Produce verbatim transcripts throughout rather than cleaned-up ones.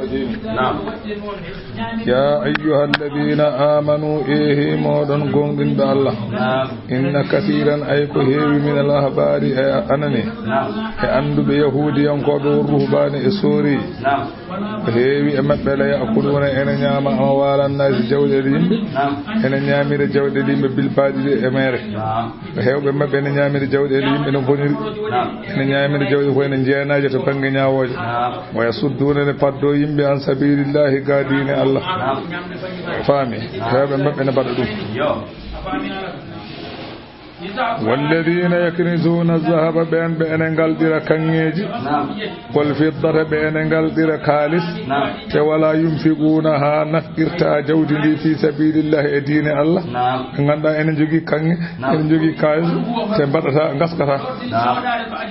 Naam. Ya ayyuhalladhina amanu, e he mooɗon goonɗinɓe Allah. Naam. Inna kathiran, ay ko heewi, min al ahbari, e anani. Naam. E annduɓe yahuudiyankooɓe, wor ruhbaani e soori. Naam. Ko heewi e maɓɓe la ya'kuluna, ene ñaama, amwalan nasi, jawɗeele yimɓe. Naam. Ene ñaamira jawɗeele yimɓe bil baɗili e meere. Naam. Ko heewɓe maɓɓe ene ñaamira jawɗeele yimɓe no boniri. Naam. Ene ñaamira jawɗi fof ene jeenaaje to bannge ñaawooje. Naam. Wa yasudduuna, ene paddo yimɓe an sabilillahi, ga diine Allah. Naam. Faami. Heewɓe maɓɓe ene mbaɗa ɗum. Yo. Walladina yaknizuna zahaba, ɓeen ɓe ene ngalɗira kaŋŋeeji. Naam. Wal fiddata, ɓe ene ngalɗira kaalis. Naam. Te wala yunfiquuna, haa nafqirta jawdi ndi fi sabilillahi, e diine Allah. Naam. Ɓe ngannduɗaa ene njogii kaŋŋe, naam, ene njogii kaalis, te mbaɗata, ngaskata. Naam.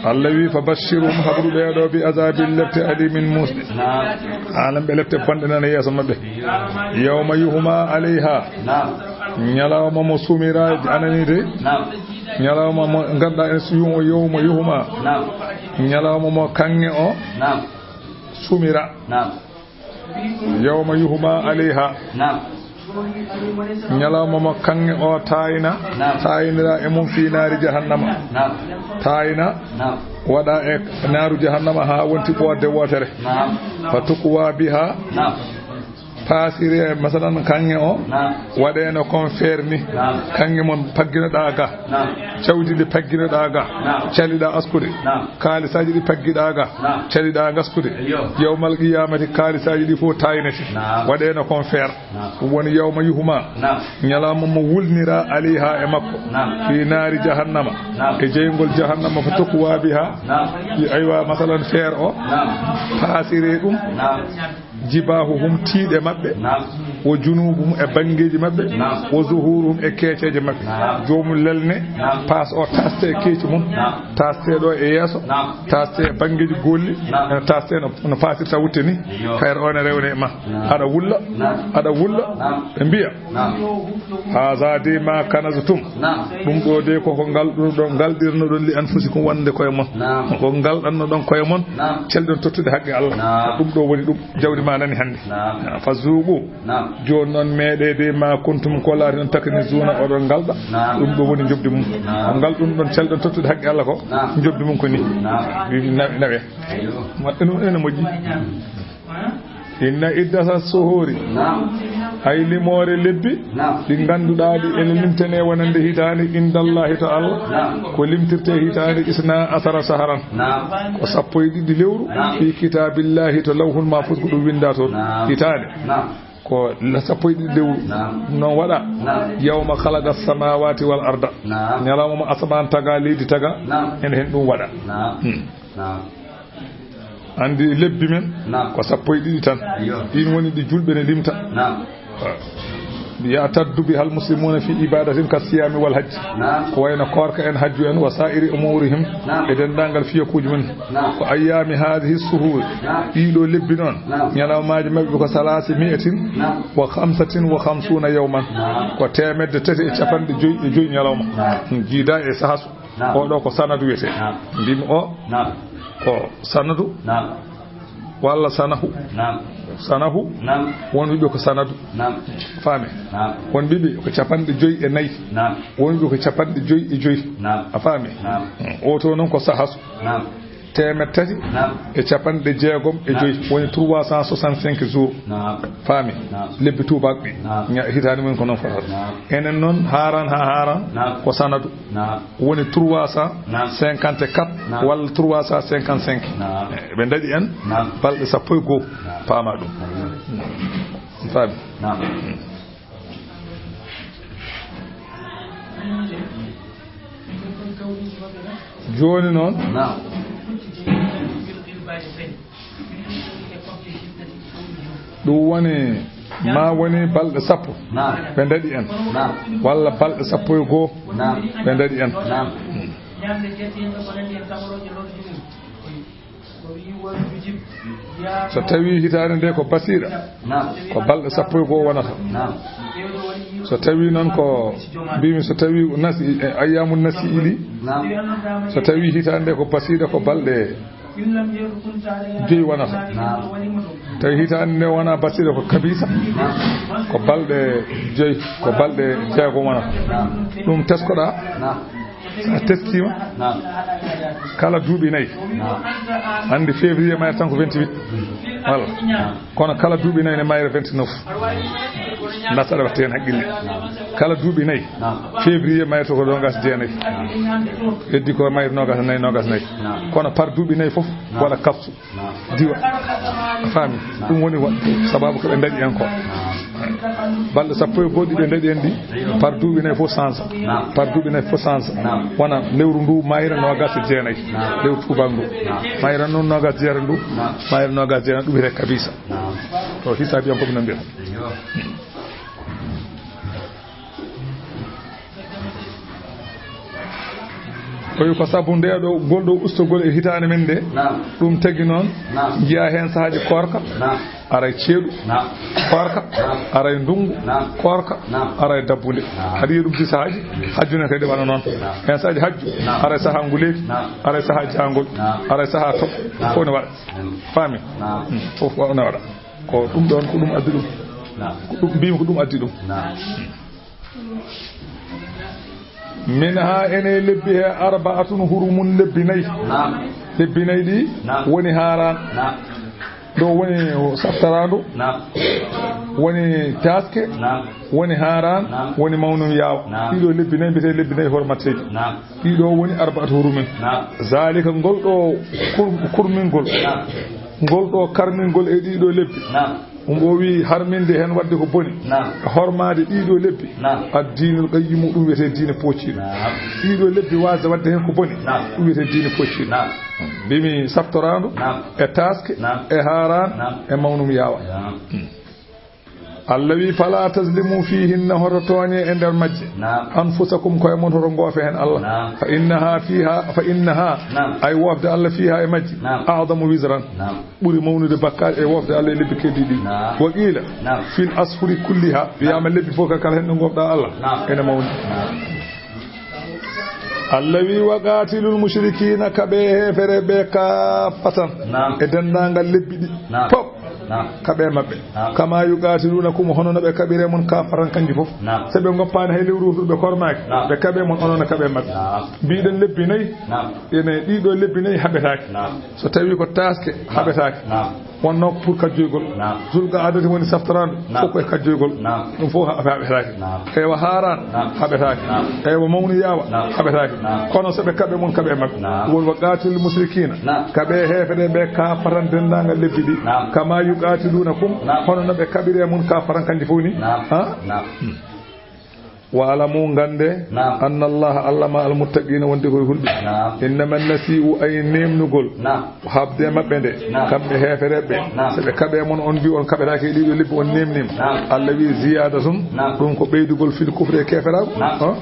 Allah wi, fa bashirhum, habru ɓee ɗo, bi azabin, lepte, alimin, muusɗe. Naam. Alam ɓe lepte bonɗe nana yeeso maɓɓe. Yawma yuhma alayha. Naam. Ñalawma mo sumira, anani de. Naam. Ñalawma mo ngannduɗaa en, su-, yuhma, yawma yuhma. Naam. Ñalawma mo kaŋŋe o, naam, sumira. Naam. Yawma yuhma alayha. Naam. Ñalawma mo kaŋŋe o taayna. Naam. Taaynira e mum fi naari jahannama. Naam. Taayna. Naam. Waɗa e naaru jahannama haa wonti ɓoodde wootere. Naam. Fa tukwa biha. Naam. Paasire, masalan, kaŋŋe o, naam, waɗeeno kon feer ni. Naam. Kaŋŋe mon pagginoɗaa ga. Naam. Jawdi ndi pagginoɗaa ga. Naam. Caliɗaa askude. Naam. Kaalisaaji ɗi paggiɗaa ga. Naam. Caliɗaa ngaskude. Eyyo. Yawmal qiyamati, kaalisaaji ɗi fof taaynete. Naam. Waɗeeno kon feer. Naam. Ɗum woni yawma yuhma. Naam. Ñalawma mo wulnira alayha e makko. Naam. Fi naari jahannama. Naam. E jeyngol jahannama, fa tukwa biha. Naam. Ɗi, aywa, masalan, feer o. Naam. Paasire ɗum. Naam. Jibahuhum, tiiɗe maɓɓe. Naam. Wo junubuhum, e banngeeji maɓɓe. Naam. Wo zuhuruhum, e keeceeje maɓɓe. Naam. Joomum lelne. Naam. Paas o taaste e keeci mum. Naam. Taaste ɗo e yeeso. Naam. Taaste e banngeeji golli. Naam. Ene taaste no, no paasirta wutte ni. Eyyo. Kayre o ne rewne e ma. Naam. Aɗa wulla. Naam. Aɗa wulla. Naam. Ɓe mbiya. Naam. Haza de ma kanaztum. Naam. Ɗum ɗo de koko ngal, ɗum ɗo ngalɗirnoɗon li anfusikum, wonde koye mon. Naam. Ko ngalɗannoɗon koye mon. Naam. Celɗon tottude haqqe Allah. Naam. Ɗum ɗo woni ɗum, jawdi ma nani hannde. Naam. Fa zuqu. Naam. Jooni noon meeɗe de ma kuntum, ko laati noon, taknizuna, oɗon ngalɗa. Naam. Ɗum ɗo woni njoɓdi mum. Naam. Ko ngal ɗum ɗon celɗon tottude haqqe Allah ko. Naam. Njoɓdi mum ko ni. Naam. Wi nawe, nawe. Ayyo. Waɗde ɗum ene moƴƴi. Inna iddata suhuri. Naam. Hay limoore lebbi. Naam. Ɗi ngannduɗaa ɗi ene limtane wonande hitaande indallahi to Allah. Naam. Ko limtirte hitaande isna asara saharan. Naam. Ko sappo e ɗiɗi lewru. Naam. Fi kitaabillahi, to lawhul mahfuz ko ɗum winnda toon. Naam. Hitaande. Naam. Ko la sappo e ɗiɗi lewru. Naam. Noon waɗa. Naam. Yawma khalaqa samawati wal arda. Naam. Ñalawma mo asamaan taga, leydi taga. Naam. Ene heen ɗum waɗa. Naam. Hmm. Naam. Anndi lebbi men. Naam. Ko sappo e ɗiɗi tan. Iyo. Ɗin woni ɗi julɓe ne limta. Naam. Ya'taddu bihal muslimuna fi ibadatin ka siyami wal hajji. Naam. Ko wayno koorka en, hajju en, wa sa'iri umurihim. Naam. E denndaangal fiyakuuji men. Naam. Ko ayyami hadhihi suhur. Naam. Ɗiɗo lebbi noon. Naam. Ñalawmaaji maɓɓe ko salasi mi'atin. Naam. Wa khamsatin wa khamsuna yawman. Naam. Ko teemedde tati e capanɗe joyi e joyi ñalawma. Naam. Jiida e sahasu. Naam. Oɗo ko sanadu wiyetee. Naam. Mbimi o. Naam. Ko sanadu. Naam. Walla sanahu. Naam. Sanahu. Naam. Won wiɓe ko sanadu. Naam. Faami. Naam. Won wiɓe ko capanɗe joyi e nayi. Naam. Won wiɓe ko capanɗe joyi e joyi. Naam. A faami. Naam. Mm. O to noon ko sahasu. Naam. Teemeɗɗe tati. Naam. E capanɗe jeegom e joyi. Naam. Woni trois cent soixante-cinq jours. Naam. Faami. Naam. Lebbi tuubaak ɗi. Naam. Ña-, hitaande mum ko noon fotata. Naam. Enen noon, haaran haa haaran. Naam. Ko sanadu. Naam. Woni trois cent cinquante-quatre. Naam. Walla trois cent cinquante-cinq. Naam. Eh, ɓe ndaɗi en. Naam. Balɗe sappo e goo. Naam. Paama ɗum. Naam. Faami. Naam. Jooni noon. Naam. Ɗum woni, ma woni balɗe sappo. Naam. Ɓe ndaɗi en. Naam. Walla balɗe sappo e goo. Naam. Ɓe ndaɗi en. Naam. So tawii hitaande nde ko basiira, naam, ko balɗe sappo e goo wonata. Naam. So tawii noon ko, mbimi, so tawii nasi, e ayyaamu nasi ili, naam, so tawii hitaande nde ko basiira, ko balɗe joyi wonata. Naam. Tawi hitaande nde wona battiɗo ko kabisa, ko balɗe joyi, ko balɗe jeegom wona. Ɗum teskoɗa, so a teskima, kala duuɓi nayi, andi février mayre tan ko vingt-huit, walla? Kono kala duuɓi nayi ne mayre vingt-neuf. Nasta aɗa watta heen haqqille. Kala duuɓi nayi, février mayre to ko noogas jeenayi. Heddi ko mayre noogas nayi, noogas nayi. Kono par duuɓi nayi fof, waɗa kapsu. Diwa. A faami? Ɗum woni wa-, sababu ko ɓe ndaɗi en ko. Balɗe sappo e go'o ɗi ɓe ndaɗi en ɗi, par duuɓi nayi fof change. Par duuɓi nayi fof change. Wona lewru ndu mayre noogas e jeenayi. Lewru tuubaako ndu. Mayre noon noogas jeetati ndu. Mayre noogas jeenayi ɗum wiyetee kabisa. To hisaabi en ko ɓe nanndira. Koyu ko sabu nde ɗo, ngol ɗo ustogol e hitaande men nde. Naam. Ɗum tagi noon, naam, njiya heen sahaaji koorka, naam, aray ceeɗu, naam, koorka, naam, aray ndunngu, naam, koorka, naam, aray dabbunde. Naam. Aɗa yiya ɗum si sahaaji hajju ne kadi waɗa noon. Naam. Heen sahaaji hajju, naam, aray sahaa nguleeki, naam, aray sahaa jaangol, naam, aray sahaa toɓo, naam, fof ne waɗa. Naam. Faami? Naam. Hmm. Fof waɗa ne waɗa. Ko ɗum ɗoon, ko ɗum addi ɗum. Naam. Ko ɗum mbimi, ko ɗum addi ɗum. Naam. Min ha ene lebbi he arba'atun hurumun, lebbi nayi. Naam. Lebbi nayi ɗi, naam, woni haaraan. Naam. Ɗo woni saftaraandu. Naam. Woni taaske. Naam. Woni haaraan. Naam. Woni mawnum yaawa. Naam. Ɗiɗo lebbi nayi mbiyetee lebbi nayi hormateeɗi. Naam. Ɗiɗo woni arba'atu hurumin. Naam. Zalika, ngol ɗo kur-, kurmingol. Naam. Ngol ɗo karmingol e ɗiɗo lebbi. Naam. Ɗum o wi harminde heen waɗde ko boni. Naam. Hormaade ɗiɗo lebbi. Naam. Ad-diinul qayyimu, ɗum wiyetee diine pocciiɗo. Naam. Ɗiɗo lebbi waasde waɗde heen ko boni. Naam. Ɗum wiyetee diine pocciiɗo. Naam. Mbimi saftoraandu. Naam. E taaske. Naam. E haaraan. Naam. E mawnum yaawa. Naam. Hmm. Allah wi, "Fala tazlimu fihinna, hoto tooñe e nder majje. Naam. Anfusakum, koye mon hoto ngoofe heen Allah. Naam. Fa innaha fiha, fa innaha, naam, ay woofde Allah fiha e majje. Naam. A'zamu wizran." Naam. Ɓuri mawnude bakkaat e woofde Allah e lebbi keddi ɗi. Naam. Wa qila, naam, fil ashuri kulliha. Wiyaama lebbi fof ka kala heen ɗo ngoofɗa Allah. Naam. Ene mawni. Naam. Allah wi, "Wa qatilul mushrikina," kaɓe heefere ɓe kaaffatan. Naam. E denndaangal lebbi ɗi. Naam. Pop. Naam. Kaɓe maɓɓe. Naam. Kama yuqatilunakum, hono no ɓe kaɓire mon kaaffatan kanji fof. Naam. So ɓe ngoppaani hay lewru woturu ɓe kormaaki. Naam. Ɓe kaɓe mon, onon ne kaɓe maɓɓe. Naam. Mbiɗen lebbi nayi. Naam. Ene ɗiɗo lebbi nayi haɓetaaki. Naam. So tawi ko taaske, naam, haɓetaaki. Naam. Wonno ko pour kajjoygol. Naam. Zulqa'adati woni saftaraandu. Naam. Fof ko e kajjoygol. Naam. Ɗum fof ha-, haɓetaaki. Naam. Eywa haaraan, naam, haɓetaaki. Naam. Eywa mawnu yaawa, naam, haɓetaaki. Naam. Kono so ɓe kaɓe mon, kaɓe maɓɓe. Naam. Won wa qatilul mushrikina. Naam. Kaɓe heefere ɓe kaaffatan denndaangal lebbi ɗi. Naam. Kama yuqatilunakum, naam, hono no ɓe kaɓire mon kaaffatan kanji fof ni. Naam. Ha? Naam. Hmm. Wa alamu, ngannde, naam, anna Allaha, Allah ma al muttaqina, wonde koye hulɓe. Naam. Innama nasi'u, ay neemnugol, naam, habde maɓɓe nde, naam, kamɓe heefereɓe, naam, so ɓe kaɓe mon, on mbi on kaɓetaake e ɗiɗo lebbi, on neemniima. Naam. Allah wi, ziyadatun, naam, ɗum ko ɓeydugol fil kufri e keeferaagu. Naam. Hã?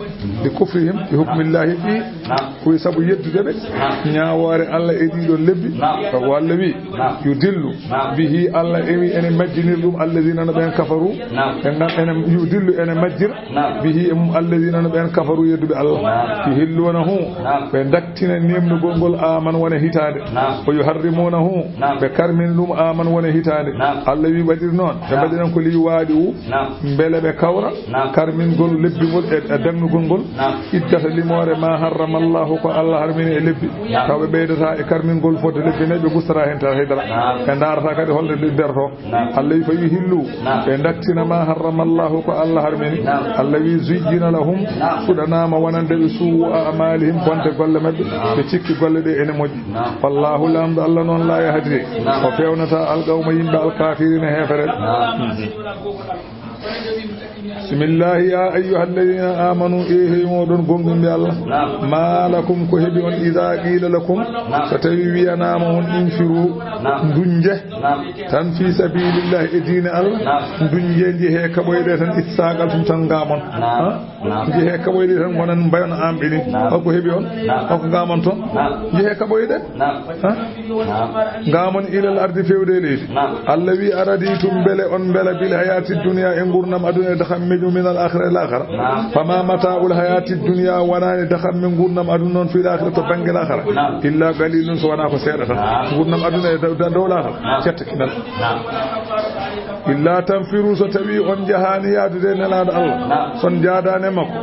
Li kufrihim bi hukmillahi, ɗi, naam, ko sabu yeddude ɓe, naam, ñaawoore Allah e ɗiɗo lebbi. Naam. Ko Allah wi, naam, yudillu, naam, bihi, Allah ewi ene majjinir ɗum, alladina no ɓen kafaru. Naam. Ɓe ngam ene yudillu, ene majjira. Naam. Bihi, e mum, alladina no ɓen kafaru, yedduɓe Allah. Naam. Yuhillunahu, naam, ɓe daktina nemnugol ngol aman wona hitaande. Naam. Wa yuharrimunahu, naam, ɓe karmina ɗum aman wona hitaande. Naam. Allah wi waɗir noon, ɓe, naam, mbaɗiran ko li yuwaɗi'u, naam, mbele ɓe kawra, naam, karmingol lebbi ngol e, e dannugol ngol. Naam. Iddata limoore ma harrama Allahu, ko Allah harmini e lebbi. Naam. Taw ɓe ɓeydata e karmingol fodde lebbi nayi, ɓe gustata heen tan haydara. Naam. Ɓe ndaarata kadi holde nde nderto. Naam. Allah wi fa yuhillu, naam, ɓe daktina ma harrama Allahu, ko Allah harmini. Naam. Allah wi zuyyina lahum, naam, fuɗanaama wonande ɓe su'u a'malihim, bonde golle maɓɓe. Naam. Ɓe cikki golle ɗe ene moƴƴi. Naam. Wallahu, Laamɗo Allah noon, la yahdi, naam, o fewnata alqawma, yimɓe, alkafirina, heefere. Naam. Bismillahi, ya ayyuhalladhina amanu, e hey moɗon gomɗinɓe Allah. Naam. Ma lakum, ko heɓi on, idha qila lakum, naam, so tawi wiyanaama on, infiru, naam, ndunje, naam, tan fi sabilillahi, e diine Allah. Naam. Ndunje, njehe kaɓoyɗe tan, ittagol tum tan ngamon. Naam. Ha? Naam. Njehe kaɓoyɗe tan, ngonan mbayon amɓe ni. Naam. Holko heɓi on? Naam. Holko ngamon ton? Naam. Njehe kaɓoyɗe? Naam. Ha? Naam. Ngamon ilal ardi, fewde e leydi. Naam. Allah wi, araditum, mbele on mbela, bil hayati dunya, e Nguurndam aduna e dahamme mum, min al akhira e laakhara. Fama mata'ul hayati dunya, wonani dahamme nguurndam aduna on fil akhira to bannge laakhara. Illa qalilun, so wona ko seeɗa tan. Nguurndam aduna e dow, dow laakhara. Cetta kinal. Illa tanfiru, so tawi on jahani yaadude e Nelaaɗo Allah. So on jaadani e makko.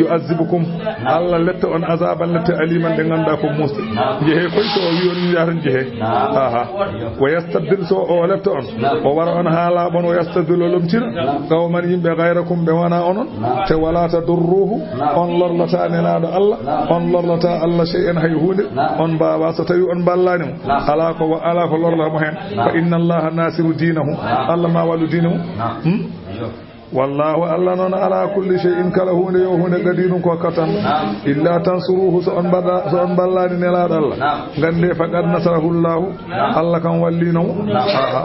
Yu'azzibukum. Allah letta on azaban lette aliman ɗe ngannduɗaa ko muusɗe. Jehe koy so o wi on yaha tan jehe. Aha. Wa yastabdil, so o letta on. O wara on haa laaɓon, o yastabdil o lomtina. Qawman yimɓe ghayrakum ɓe wona onon. Te wala tadurruhu, on lorlata Nelaaɗo Allah. On lorlata Allah shay'an hay huunde. On mbaawa so tawi on mballani mo. Ala ko wa-, ala ko lorla mo hen. Fa inna Allaha nasiru dinahu. Allah ma wallu dinahu. Hmm? Wallahu, Allah noon, ala kulli shay'in, kala huunde yo huunde, qadirun ko kattan. Illa tansuruhu, so on mbaɗa, so on mballani Nelaaɗo Allah. Gande, faqad nasarahu Allahu, Allah kan wallino mo. Aha.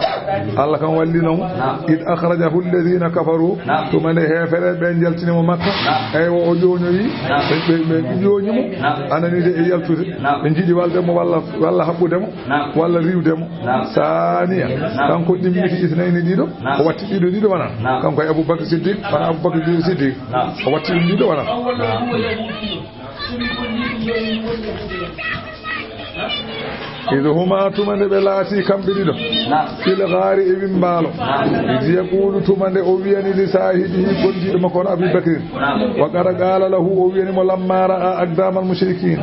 Allah kan wallino mo. Id akhrajahu alladhina kafaru, tuma nde heefereɓe ɓe jaltini mo Makka. Eywa, o ƴoñoyi, ɓe, ɓe, ɓe ƴoñi mo. Anani de e yaltude. Ɓe jiɗi walde mo walla, walla haɓɓude mo, walla riwde mo. Saniya, kanko ɗimmiti isnayni ɗiɗo, o watti ɗiɗo ɗiɗo wona. Kanko e Abubakar Siddiq, wona Abubakar Siddiq. O watti ɗum ɗiɗo wona. Id huma, tuma nde ɓe laati kamɓe ɗiɗo. Fil ghaari, e wimbaalo. Id yaqulu, tuma nde o wiyani li saahibihi, gondiiɗo makko on Abi Bakrin. Wa qad qala lahu, o wiyani mo lamma ra'a aqdamal mushrikin.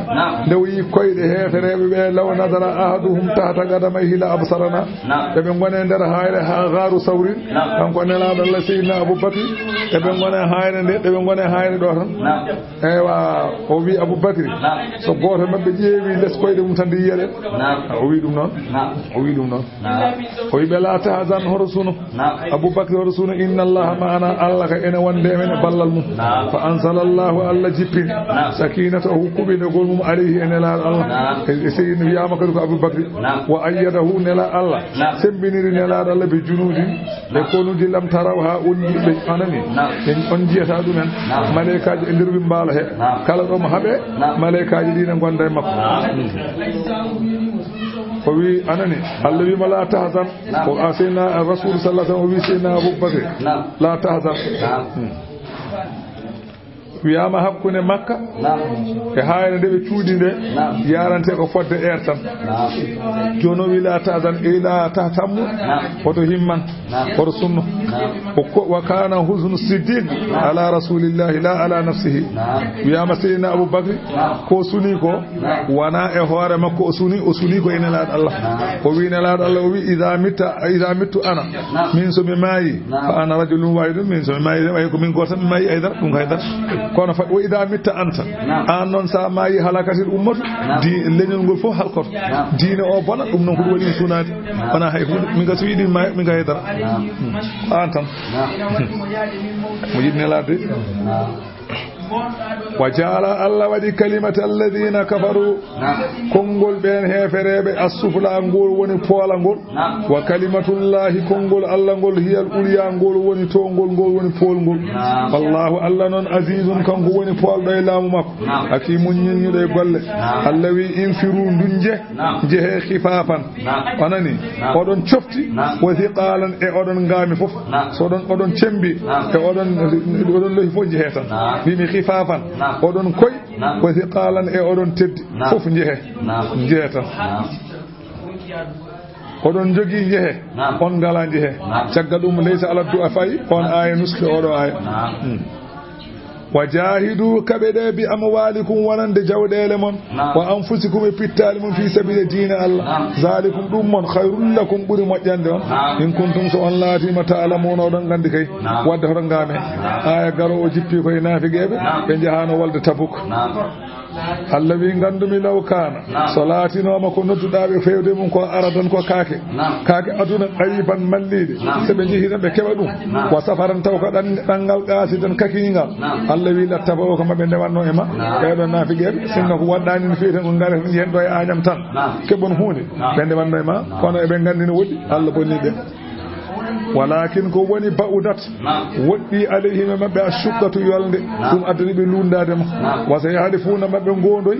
Nde o yi koyɗe heefereɓe ɓe, law nadara ahaduhum tahta qadamayhi la absarana. Eɓe ngone nder hayre ha gaaru Sawrin. Kanko Nelaaɗo Allah Seydina Abubakar. Eɓe ngone hayre nde, eɓe ngone hayre ɗo tan. Eywa, o wi Abubakar, so gooto maɓɓe ƴeewi les koyɗe mum tan nde yiyere. O wi ɗum noon. O wi ɗum noon. O wi ɓe, la tahzan, hoto suno. Abubakar, hoto suno, inna Allaha ma'ana, Allah ka ene wonde e men e ballal mum. Fa anzala Allahu, Allah jippini, sakinatahu, kuɓinegol mum, alayhi, e Nelaaɗo Allah. E, e Seydina wiyama kadi ko Abubakar. Wa ayyadahu, Nela Allah sembiniri Nelaaɗo Allah bi junudin, e konuji lam tarawha, on ɓe anani. En on jiyata ɗumen. Malaykaaji e nder wimbaalo he. Kala ɗo mo haɓe, malaykaaji ɗi ne gonda e makko. O wi anani, Allah wi mo la tahzan. O a Seydina Rasul sallallahu alaihi wasallam o wi Seydina Abubakar, la tahzan. Hmm. Wiyama hakkunde Makka e hayre nde ɓe cuuɗi nde, yarante ko fodde air tan. Jooni o wi la tahzan, ey la tahtammu, hoto himman, hoto sunno. O ko, wa kana huznu Siddiq ala Rasulillahi la ala nafsihi. Wiyama Seydina Abubakar ko suni ko, wona e hoore makko o suni, o suni ko e Nelaaɗo Allah. O wi Nelaaɗo Allah, o wi, "Iza mitta, iza mittu ana." Min so mi maayi, fa ana rajulun wahidun, min so mi maayi, way ko min gooto mi maayi, haydara, ɗum ko haydara. Kono fa, wa iza mitta anta. An noon sa maayi, halakatil ummatu, di, leñol ngol fof halkoto. Diine o bona, ɗum noon ko ɗum waɗi sunaade. Wona hay huunde. Min ka so yiɗi maayi, min ka haydara. Hmm. An tan. Mo yiɗi Nelaaɗo de. Wa jaala, Allah waɗi kalimata alladhina kafaru, konngol ɓeen heefereeɓe, assufla, ngol woni poolangol. Wa kalimatullahi, konngol Allah ngol, hiyal ulya, ngol woni toowngol, ngol woni poolngol. Wallahu, Allah noon, azizun, kanko woni poolɗo e laamu makko. Hakimun, ñiiñuɗo e golle. Allah wi, infiru, ndunje, njehe khifaafan. Naam. O nani? Naam. Oɗon cofti, naam, wa thiqaalan, e oɗon ngaami fof. Naam. So oɗon, oɗon cembi, naam, e oɗon, oɗon lohi fof njehe tan. Naam. Mbimi khifaafan. Naam. Oɗon koy, naam, wa thiqaalan, e oɗon teddi. Naam. Fof njehe. Naam. Njehe tan. Naam. Oɗon njogii njehe. Naam. On ngalaa njehe. Naam. Caggal ɗum, laysa ala du'afaa'i, on, naam, aaya nuski oɗo aaya. Naam. Hmm. Wa jaahidu, kaɓe ɗe, bi amwaalikum, wonande jawɗeele mon, naam, wa anfusikum, e pittaali mon, fii sabiili diine Allah. Naam. Zaalikum, ɗum mon, khayrun lakum, ɓuri moƴƴande on. Naam. In kuntum, so on laatiima, ta'lamuuna, oɗon nganndi kay. Naam. Wadde hoto ngaame. Naam. Aaya garoowo jippi ko e naafiqeeɓe, naam, ɓe njahaano wolde Tabuk. Naam. Allah wi, nganndumi law kaana, naam, so laatinooma ko nodduɗaa ɓe feewde mum ko aradan ko kaake. Naam. Kaake aduna qariban malliiɗe. Naam. So ɓe njehi tan ɓe keɓa ɗum. Naam. Wa safaran taw ko ɗan-, ɗanngal qaasidan kakiingal. Naam. Allah wi, lattaba'uka, ma ɓe ndewanno e ma. Naam. Ɓeeɗo naafiqeeɓe, sinno ko waɗɗaani no feewi tan ko ngare tan njehen ɗo e añam tan. Naam. Keɓon huunde. Naam. Ɓe ndewanno e ma, naam, kono eɓe nganndi no woɗɗi, Allah bonni ɓe. Walakin ko woni ba'udat, woɗɗi alayhim e maɓɓe ashuqqatu yolnde, ɗum addani ɓe luundaade ma. Wa sayahlifuuna maɓɓe ngoondoy,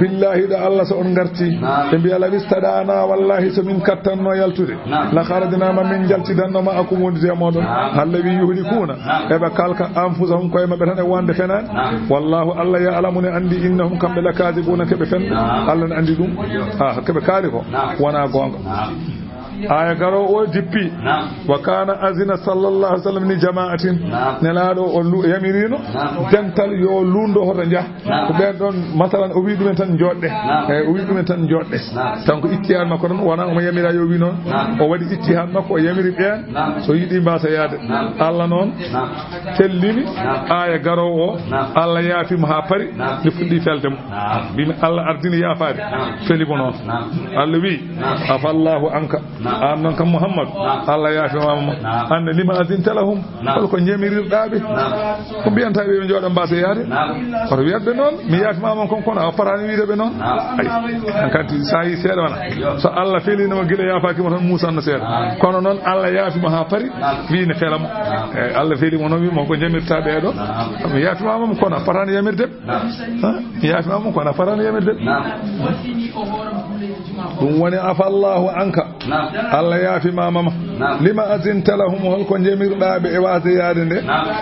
billahi ɗo Allah so on ngarti. Ɓe mbiya law istada'na, wallahi so min kattanno yaltude, la kharajna ma min jaltidanno ma'akum wondude e mooɗon. Allah wi yuhlikuuna, eɓe kalka anfusahum koye maɓɓe tan e wonde fenaani. Wallahu Allah ya'lamu ne anndi innahum kamɓe la kaadibuuna keɓe fenɓe. Allah ne anndi ɗum. Ah, keɓe kaali ko wona goonga. Aya garoowo o jippi. Wa kana azina sallallahu alaihi wasallam ni jama'atin. Nelaaɗo o lu-, yamiriino dental yo luundo hoto njah. Ko ɓeen ɗoon, masalan, o wii ɗumen tan njooɗɗe. Eyi, o wii ɗumen tan njooɗɗe. Tan ko ijtihaad makko tan, wonaa omo yamira yo wii noon. O waɗi ijtihaad makko, o yamiri ɓeen, so yiɗi mbaasa yaade. Allah noon tellini aya garoowo o, Allah yaafi mo haa pari, nde fuɗɗi felde mo. Mbimi Allah ardini yaafaade, feli mo noon. Allah wii, afallahu anka. Aan noon kam Muhammad, Allah yaafimaama ma. Aan ne, lima azinta lahum, hol ko njamirirɗaa ɓe? Ko mbiyanta ɓe ɓe njooɗa mbaasa yaade? Koto wiyat ɓe noon, mi yaafimaama kon, kono a fotaani wiide ɓe noon. Ay, aan kanti so a yii seeɗa wona. So Allah feliino mo gila yaafaaki mo tan muusanno seeɗa. Kono noon Allah yaafi mo haa pari, wii ne fela mo. Eyi, Allah feli mo noon, wii mo ko njamirtaa ɓee ɗoo. Mi yaafimaama mo, kono a fotaani yamirde. Ha? Mi yaafimaama mo, kono a fotaani yamirde. Ɗum woni afallahu anka. Allah yaafimaama ma. Lima azinta lahum, hol ko njamirɗaa ɓe e waasde yaade nde?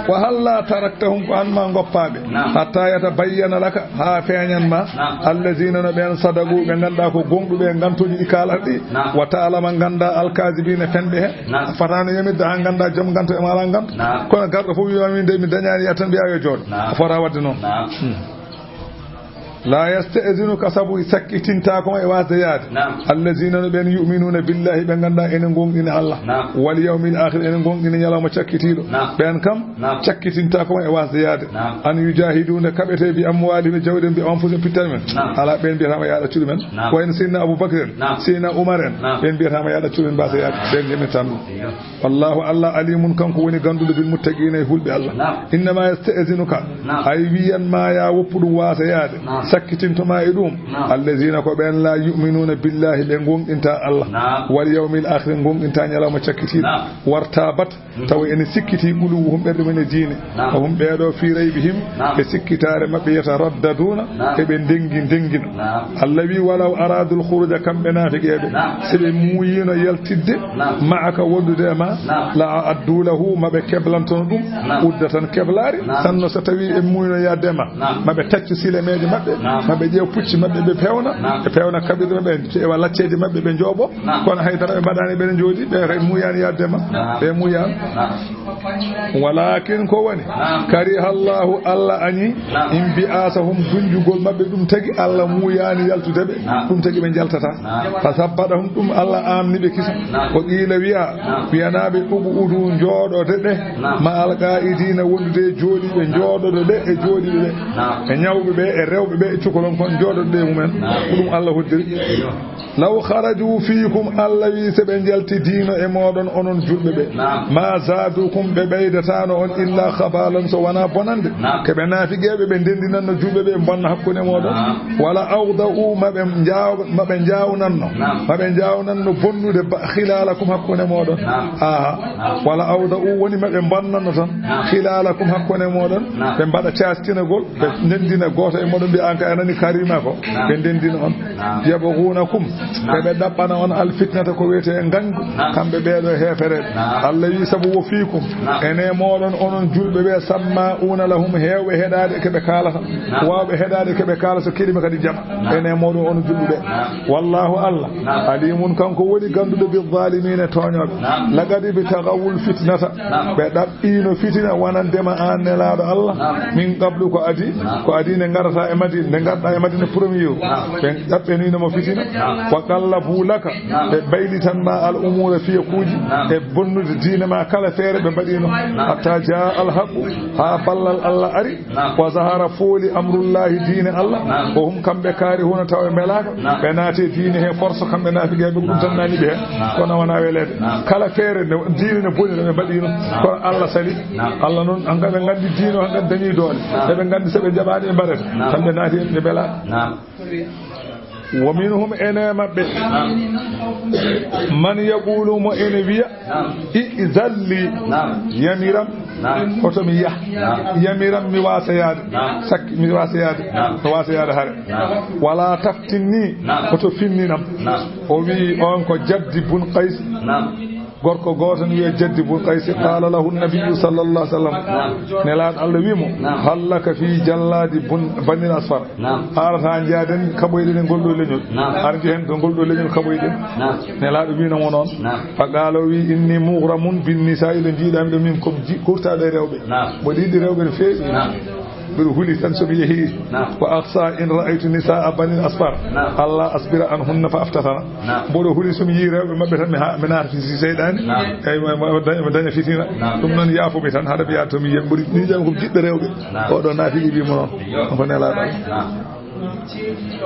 Wa halla taraktahum, ko aan ma ngoppaa ɓe. Hatta yatabayyana laka, haa feeñan ma. Allazina, no ɓeen, sadaqu, ɓe nganndaa ko gonɗuɓe e ngantooji ɗi kaalata ɗi. Wa ta'lama, nganndaa alkaazibina, fenɓe he. Fotaano yamirde haa nganndaa joom nganto e maa alaa nganto. Kono garɗo fof wiya min de mi dañaani yaade tan mbiyaa yo jooɗo. A fota waɗde noon. Hmm. La yasta'zinuka, sabu sakkitintaako ma e waasde yaade. Allazina, no ɓeen, yu'minuna billahi, ɓe nganndaa ene ngonɗina Allah. Wal yawmil akhir, ene ngonɗina ñalawma cakkitiiɗo. Ɓeen kam, cakkitintaako ma e waasde yaade. An yujahidu, nde kaɓete bi amwalihim, e jawɗi mum, bi anfusihim, pittan men. Alaa, ɓeen mbiyataama yo a ɗaccu ɗumen. Ko wayi no Seydina Abu Bakr en, Seydina Umar en, ɓeen mbiyataama yo a ɗaccu ɗumen mbaasa yaade. Ɓeen njamirtan ɗum. Wallahu, Allah, alimun, kanko woni gannduɗo, bil muttaqina, e hulɓe Allah. Innama yasta'zinuka, ay wiyan ma ya woppu ɗum waasa yaade, sakkitinto ma e ɗum. Allazina, ko ɓeen, la yu'minuna billahi, ɓe ngonɗinta Allah, wal yawmil akhir, ngonɗinta ñalawma cakkitiiɗo. Wartabat, tawa ene sikkiti, qulubuhum, ɓerɗe mum e diine. Hum, ɓee ɗoo, fi raybihim, e sikkitaare maɓɓe, yataraddaduna, eɓe ndengi ndengina. Allah wi, walaw aradul khuruja, kamɓe naafiqeeɓe, si ɓe muuyiino yaltidde, ma'aka, wondude e ma, la a'addu lahu, maɓe keblantono ɗum, uddatan, keblaari, sanno, so tawi ɓe muuyiino yaadde e ma, maɓe taccu silemeeje maɓɓe, maɓe ƴeew pucci maɓɓe, ɓe pewna, ɓe pewna kaɓirɗe maɓɓe, ɓe ƴeewa lacceeje maɓɓe, ɓe njooɓo, kono haydara ɓe mbaɗaani, ɓe ne njooɗi, ɓe kay muuyaani yaadde e ma, ɓe muuyaani. Walakin ko woni, kariha Allahu, Allah añi, imbi'asahum, dunjugol maɓɓe, ɗum tagi Allah muuyaani yaltude ɓe, ɗum tagi ɓe njaltata. Fa sabbatahum, ɗum Allah aamni ɓe kisa. Ko qiila wiya, wiyanaaɓe, uqudu, njooɗode ɗe, ma al qa'idina, wondude e jooɗiiɓe, njooɗodo ɗe e jooɗiiɓe ɓe, e ñawɓe ɓe, e rewɓe ɓe, e cukalon kon, njooɗodo ɗe e mumen. Ko ɗum Allah hoddiri. Law kharaju fiikum, Allah wi, so ɓe njaltidiino e mooɗon, onon julɓe ɓe, ma zaadukum, ɓe ɓeydataano on, illa khabalan, so wonaa bonande. Ko ɓe naafiqeeɓe, ɓe ndenndinanno julɓe ɓe, bonna hakkunde mooɗon. Wala awda'u, ma ɓe njaaw-, ma ɓe njaawnanno, ma ɓe njaawnanno bonnude ba-, khilalakum, hakkunde mooɗon. Aha. Wala awda'u, woni ma ɓe bonnanno tan, khilalakum, hakkunde mooɗon. Ɓe mbaɗa caastinagol, ɓe ndenndina gooto e mooɗon, mbiya, "Aan kay a nani kaari wi ma ko." Ɓe ndenndina on. Yabghunakum, ɓe ɓe ɗaɓɓana on alfitnata, ko wiyetee ngañgu, kamɓe ɓee ɗoo heefereeɓe. Allah wi, sabu wo fiikum, ene mooɗon onon julɓe ɓe, samma'una lahum, heewɓe heɗaade ko ɓe kaalata, waawɓe heɗaade ko ɓe kaala, so keɗiima kadi jaɓa. Ene mooɗon onon julɓe ɓe. Wallahu, Allah, alimun, kanko woni gannduɗo, bi zalimina, tooñooɓe. Laqad ibtaghawul fitnata, ɓe ɗaɓɓiino fitina wonande ma, aan Nelaaɗo Allah. Min qablu, ko adii, ko adii nde ngarata e Madina, nde ngarɗa e Madina premier, ɓe ɗaɓɓaniino ma fitina. Wa qallabu laka, ɓe baylitan ma al umura, fiyekuuji, e bonnude diine ma kala feere ɓe mbaɗiino. Hatta jaa al haqqu, haa ballal Allah ari. Wa zahara, fooli, amrullahi, diine Allah. Wa hum, kamɓe, karihuna, tawa ɓe mbelaaka. Ɓe naati e diine he force, kamɓe naafiqeeɓe, ko ɗum tan nani ɓe heen. Kono wonaa weleede. Kala feere nde diine ne boni, ɓe mbaɗiino. Kono Allah sali. Allah noon, hankadi ɓe nganndi diine o, hankadi dañi doole. Eɓe nganndi so ɓe jaɓaani, ɓe mbaɗata. Kamɓe naati e ɓe mbelaaka. ومنهم, ene maɓɓe, نعم. من يقول, mo ene wiya, نعم. ائذن لي, نعم. yamiram, نعم. Hoto mi yah, نعم. Yamiram mi waasa yaade, نعم. Sakki mi waasa yaade, نعم. Mi waasa yaade hare. نعم. ولا تفتني, نعم. Hoto finninam. نعم. O wi on ko Jaddi bun Qays. نعم. Gorko gooto ne wiyee Jaddi bun Qaysi, qaala lahu nabiyyu sallallahu alaihi wasallam. Naam. Nelaaɗo Allah wii mo, naam. Hal laka fi jalladi bun, banil asfar. Naam. A arata njaaden kaɓoyɗen e ngol ɗo leñol. Naam. Ar njehen to ngol ɗo leñol kaɓoyɗen. Naam. Nelaaɗo wiino mo noon. Naam. Fa qaala o wii, inni mughramun bin nisaa, iɗo jiiɗaami ɗo min ko ji-, kurtaaɗo e rewɓe. Naam. Mboɗo yiɗi rewɓe no feewi. Naam. Mbiɗo huli tan so mi yehii. Naam. Wa akhsha in ra'aytu nisaa banil asfar. Naam. Alla asbira anhunna fa aftatana. Naam. Mboɗo huli so mi yii rewɓe maɓɓe tan mi ha-, mi naata fi seyɗaani. Naam. Eyyi, mi, mi, mi daña, mi daña fitina. Naam. Ɗum noon yaafumi tan, hade mi yaha to mi yiya. Mboɗo miijami ko jiɗɗo rewɓe. Naam. Oɗo naafiki wi mo noon. Yo. Ko nelaaɗo. Naam.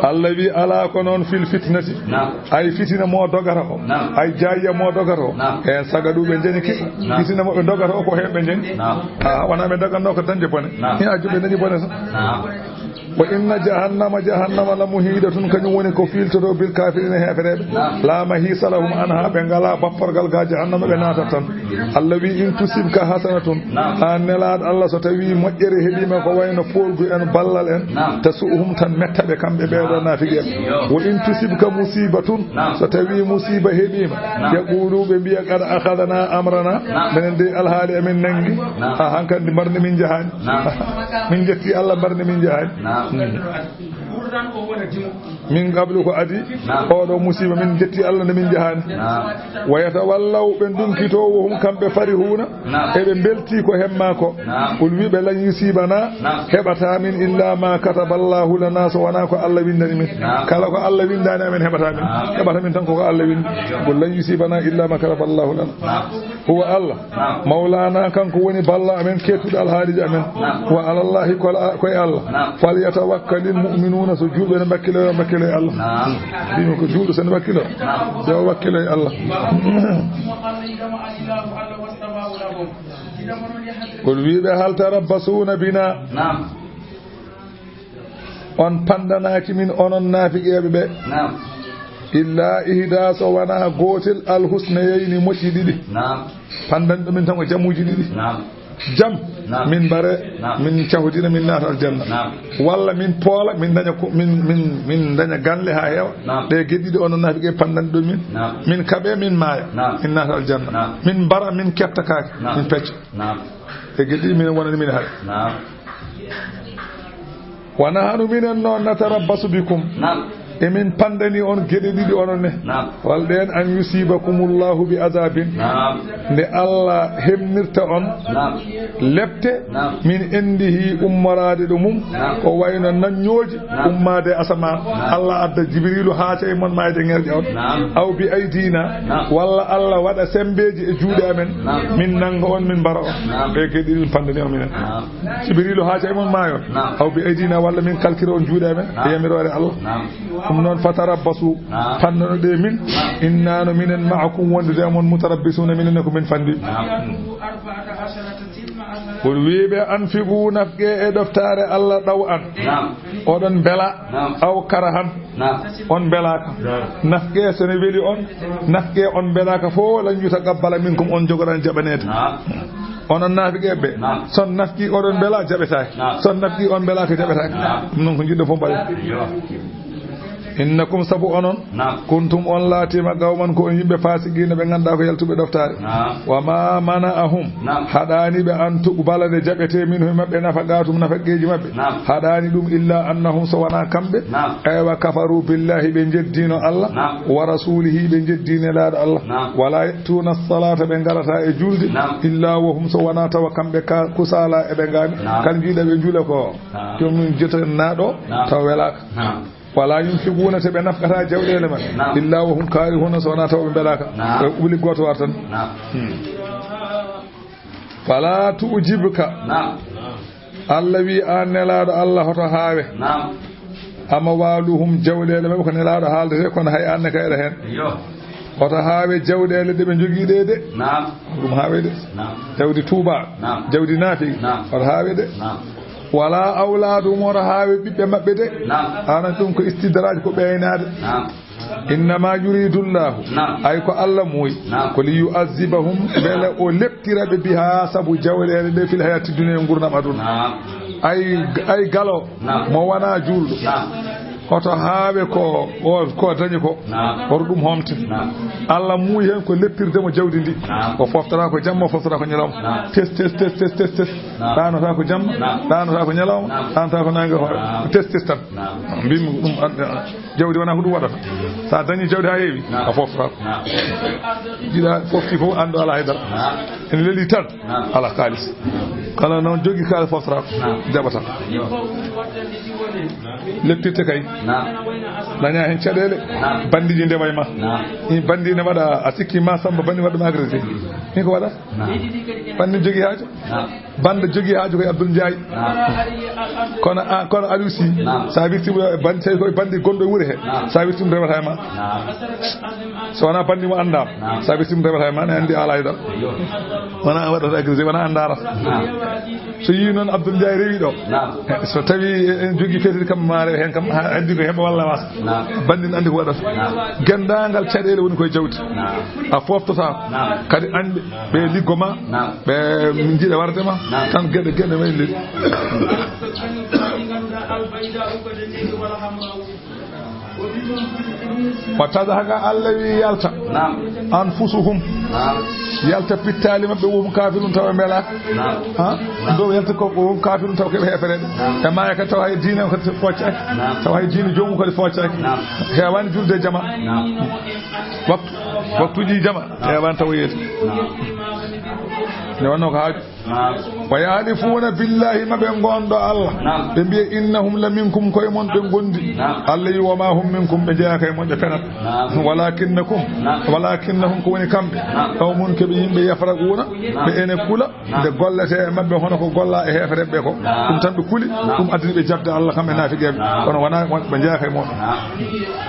Allah wi, alaa ko noon fil fitnati. Naam. Ay fitina mo dogata o. Naam. Ay jaayiya mo dogata o. Naam. En saga ɗum ɓe njañi kiɗo. Naam. Fitina mo ɓe dogata o ko heen ɓe njañi. Naam. Ah, wonaa ɓe doganno ko dañde bone. Naam. Ina ajo ɓe dañi bone tan. Naam. Wa inna jahannama, jahannama la muhidatun, kañum woni ko fiiltoto bil kafirina heefereɓe. Naam. La mahisa lahum anha, ɓe ngala bapporgal ga jahannama ɓe naatat tan. Allah wi, in tusibka hasanatun. Naam. An nelaaɗo Allah, so tawi moƴƴere heɓiima ko wayno poolgu en, ballal en, naam. Tasu'hum, tan metta ɓe kamɓe ɓeeɗo naafiqi en. Yo. Wa in tusibka musibatun, naam. So tawi musiba heɓiima, naam. Yaqulu, ɓe mbiya, qad akhadna amrana, naam. Minen de alhaali amen nangi, naam. Ha hankadi mbarni min jahaani. Naam. Min jetti Allah mbarni min jahaani. Naam. Hmm. Min qablu ko adi, naam. Oɗo musiba min jetti Allah nde min jahaani. Naam. Wa yatawallaw, ɓe ndunkito, wa hum, kamɓe, farihuna, naam. Eɓe mbelti ko hemma ko. Naam. Qul, wiɓe, lan yusibana, naam. Heɓata min illa ma kataballahu lana, so wona ko Allah windani min. Naam. Kala ko Allah windani amen heɓata min. Naam. Heɓata min tan ko ko Allah windi. Qul lan yusibana illa ma kataballahu lana. Naam. Huwa Allah. Naam. Mawlana, kanko woni ballo amen, kettuɗo alhaaliiji amen. Naam. Wa alallahi, ko, ko e Allah. Naam. Falyatawakkalil mu'minuna, so juulɓe ne mbakkilo, yo mbakkilo e Allah. Naam. Mbimi ko juulɗo so ne mbakkilo, naam. Yo wakkilo e Allah. Qul, wiɓe, hal tarabbasuna bina. Naam. On pandanaaki min, onon naafiqeeɓe ɓe. Naam. Illa ihda, so wona gootel, al husnayayni, moƴƴi ɗiɗi. Naam. Pandanɗo min tan ko jamuuji ɗiɗi. Naam. Jam, naam. Min mbare, naam. Min cahodina, min naata aljanna. Naam. Walla min poola, min daña ko, min, min, min daña galle haa heewa. Naam. Ɗe geɗe ɗiɗi onon naafiqeeɓe pandanɗo min. Naam. Min kaɓe, min maaya. Naam. Min naata aljanna. Naam. Min mbara, min ketta kaake. Naam. Min pecca. Naam. E geɗe ɗiɗi minen wonani min haɗe. Naam. Wa nahanu, minen noon, natarabbasu bikum. Naam. Emin pandani on geɗe ɗiɗi onon ne. Naam. Wal ɗeen, an yusibakumullahu bi azabin. Naam. Nde Allah hemnirta on. Naam. Lepte. Naam. Min indihi, ummoraade ɗo mum. Naam. Ko wayno naññooji. Naam. Ummaade asamaan. Naam. Allah adda Jibriilu haa cay mon maayde ŋerƴa on. Naam. Aw bi aydina. Naam. Walla Allah waɗa sembeeji e juuɗe amen. Naam. Min nannga on, min mbara on. Naam. Ɓe geɗe ɗiɗi min pandani on minen. Naam. Jibriilu haa cay mon maayo. Naam. Aw bi aydina, walla min kalkira on juuɗe amen. Naam. E yamiroore Allah. Naam. Ɗum noon, fatarabbasu. Naam. Panndano ɗe min. Naam. Inna no minen ma'akum wondude e mon, mutarabbisuna, minen ne ko min fandi. Naam. Qul, wiɓe, anfiqu, nafqe e ɗoftaare Allah ɗaw an. Naam. Oɗon mbela. Naam. Aw karahan. Naam. On mbelaaka. Naam. Nafqe so ne weli on, nafqe on mbelaaka fof, lan yutaqabbala minkum, on jogoɗan jaɓaneede. Naam. Onon naafiqeeɓe ɓe, naam. Son nafqi oɗon mbela jaɓetaake. Naam. Son nafqi on mbelaaka jaɓetaake. Naam. Ɗum noon ko jiɗɗo fof mbaɗen. Yo. Innakum, sabu onon, naam. Kuntum, on laatiima, qawman, ko on yimɓe, fasiqiina, ɓe ngannduɗaa ko yaltuɓe ɗoftaare. Naam. Wa ma mana'ahum, naam. Haɗaani ɓe, an tuqbala, nde jaɓetee, minhum, e maɓɓe, nafaqatum, nafaqeeji maɓɓe. Naam. Haɗaani ɗum illa annahum, so wonaa kamɓe, naam. Eywa, kafaru billahi, ɓe njeddiino Allah, naam. Wa rasulihi, ɓe njeddii nelaaɗo Allah. Naam. Wala ya'tuuna salata, ɓe ngarataa e julde, naam. Illa wa hum, so wonaa tawa kamɓe ka kusaala eɓe ngaami, naam. Kala njiiɗa ɓe njula ko, naam. Joomum jota naaɗo, naam. Tawa welaaka. Naam. Wala yunfiquna, te ɓe nafqata jawɗeele maɓɓe. Naam. Illa wa hum karihuna, so wonaa taw ɓe mbelaaka. Naam. Ɓe ubli gooto war tan. Naam. Hmm. Fala tu'jibka. Naam. Allah wi, an nelaaɗo Allah, hoto haawe. Naam. Amwaluhum, jawɗeele maɓɓe, ko nelaaɗo haaldete, kono hay an ne kayɗa heen. Yo. Hoto haawe jawɗeele ɗe ɓe njogii ɗe de. Naam. Ɗum haawe de. Naam. Jawdi tuuba. Naam. Jawdi naafi. Naam. Hoto haawe de. Naam. Wala awladuhum, wota haawe ɓiɓɓe maɓɓe de. Naam. Ana ɗum ko istidraj, ko ɓeynaade. Naam. Innama yuridu llahu. Naam. Ay ko Allah muuyi. Naam. Ko li yu'azzibahum, mbele o leptira ɓe biha, sabu jawɗeele ɗe, fil hayati dunya, ngurnam aduna. Naam. Ay, ay galo. Naam. Mo wona juulɗo. Naam. Hoto haawe ko, o, ko dañi ko. Naam. Hoto ɗum homte. Naam. Allah muuyi heen ko leptirde mo jawdi ndi. Naam. O foftata ko jamma, o foftata ko ñalawma. Naam. Tes, tes, tes, tes, tes, tes. Naam. Ɗaanata ko jamma, naam, ɗaanata ko ñalawma, naam, ɗaanata ko naange hoore. Naam. Tes, tes tan. Naam. Mbimi ko ɗum, an-, jawdi wona ko ɗum waɗata. So a dañi jawdi haa heewi, naam, a foftata ko. Naam. Jiɗa fofti fof, anndu alaa haydara. Naam. Ene leli tan, naam, alaa kaalis. Kala noon jogii kaalis foftata ko, naam, jaɓata. Yo. Leptirte kay. Naam. Daña heen caɗeele. Naam. Banndiji ndewa e ma. Naam. Ɗi banndi ne waɗa, a sikki ma Samba banndi waɗa ɗum agressé. Min ko waɗa? Naam. Banndi jogii haaju. Naam. Banndi jogii haaju koye Abdoul Ndiaye. Naam. Kono, a, kono Aliou Sy, naam, so a wirtiima banndi, tawi koye banndi gonɗo e wure he. Naam. So a wirtiima rewata e ma. Naam. So wonaa banndi mo anndaama. Naam. So a wirtiima rewata e ma, ne anndi alaa e dal. Yo. Wonaa waɗata agressé, wonaa anndaara. Naam. So yii noon Abdoul Ndiaye rewi ɗo. Naam. So tawi en jogii fetere kam, ma rew heen kam, ha addi ko heɓa walla wasa. Naam. Banndin anndi ko waɗata. Naam. Genndaangal caɗeele woni koye jawdi. Naam. A foftata. Naam. Kadi anndi ɓe liggo ma. Naam. Ɓe min njiɗa warde ma. Naam. Tan geɗe, geɗe wayi leydi. Wa tazhaqa, Allah wi yalta. Naam. Anfusuhum. Naam. Yalta pittaali maɓɓe, wo hum kafirun, tawa ɓe mbela. Naam. Ha? Naam. Ɗo yalta ko wo hum kafirun, tawa ko ɓe heefereɓe. Naam. E maaya kadi tawa hay diine kadi foccaaki. Naam. Tawa hay diine joomum kadi foccaaki. Naam. Heewani julde jama. Naam. Waktu, waktuji jama. Naam. Heewani tawa yeeti. Naam. Nde wonno ko haaju. Naam. Wa yahlifuuna billahi, ma ɓe ngondo Allah. Naam. Ɓe mbiya, innahum la minkum, koye mon ɓe ngondi. Naam. Allah yi, wa ma hum minkum, ɓe jeyaaka e mon, ɓe penat. Naam. Walakinnakum, naam, walakinnahum, ko woni kamɓe. Naam. Qawmun, ko ɓe yimɓe, yafraquuna, naam, ɓe ene kula, naam, nde gollete e maɓɓe hono ko golla e heefereɓe ko. Naam. Ɗum tan ɓe kuli, naam, ɗum addini ɓe jaɓde Allah kamɓe naafiqeɓe. Naam. Kono wona, won-, ɓe jeyaaka e mon. Naam.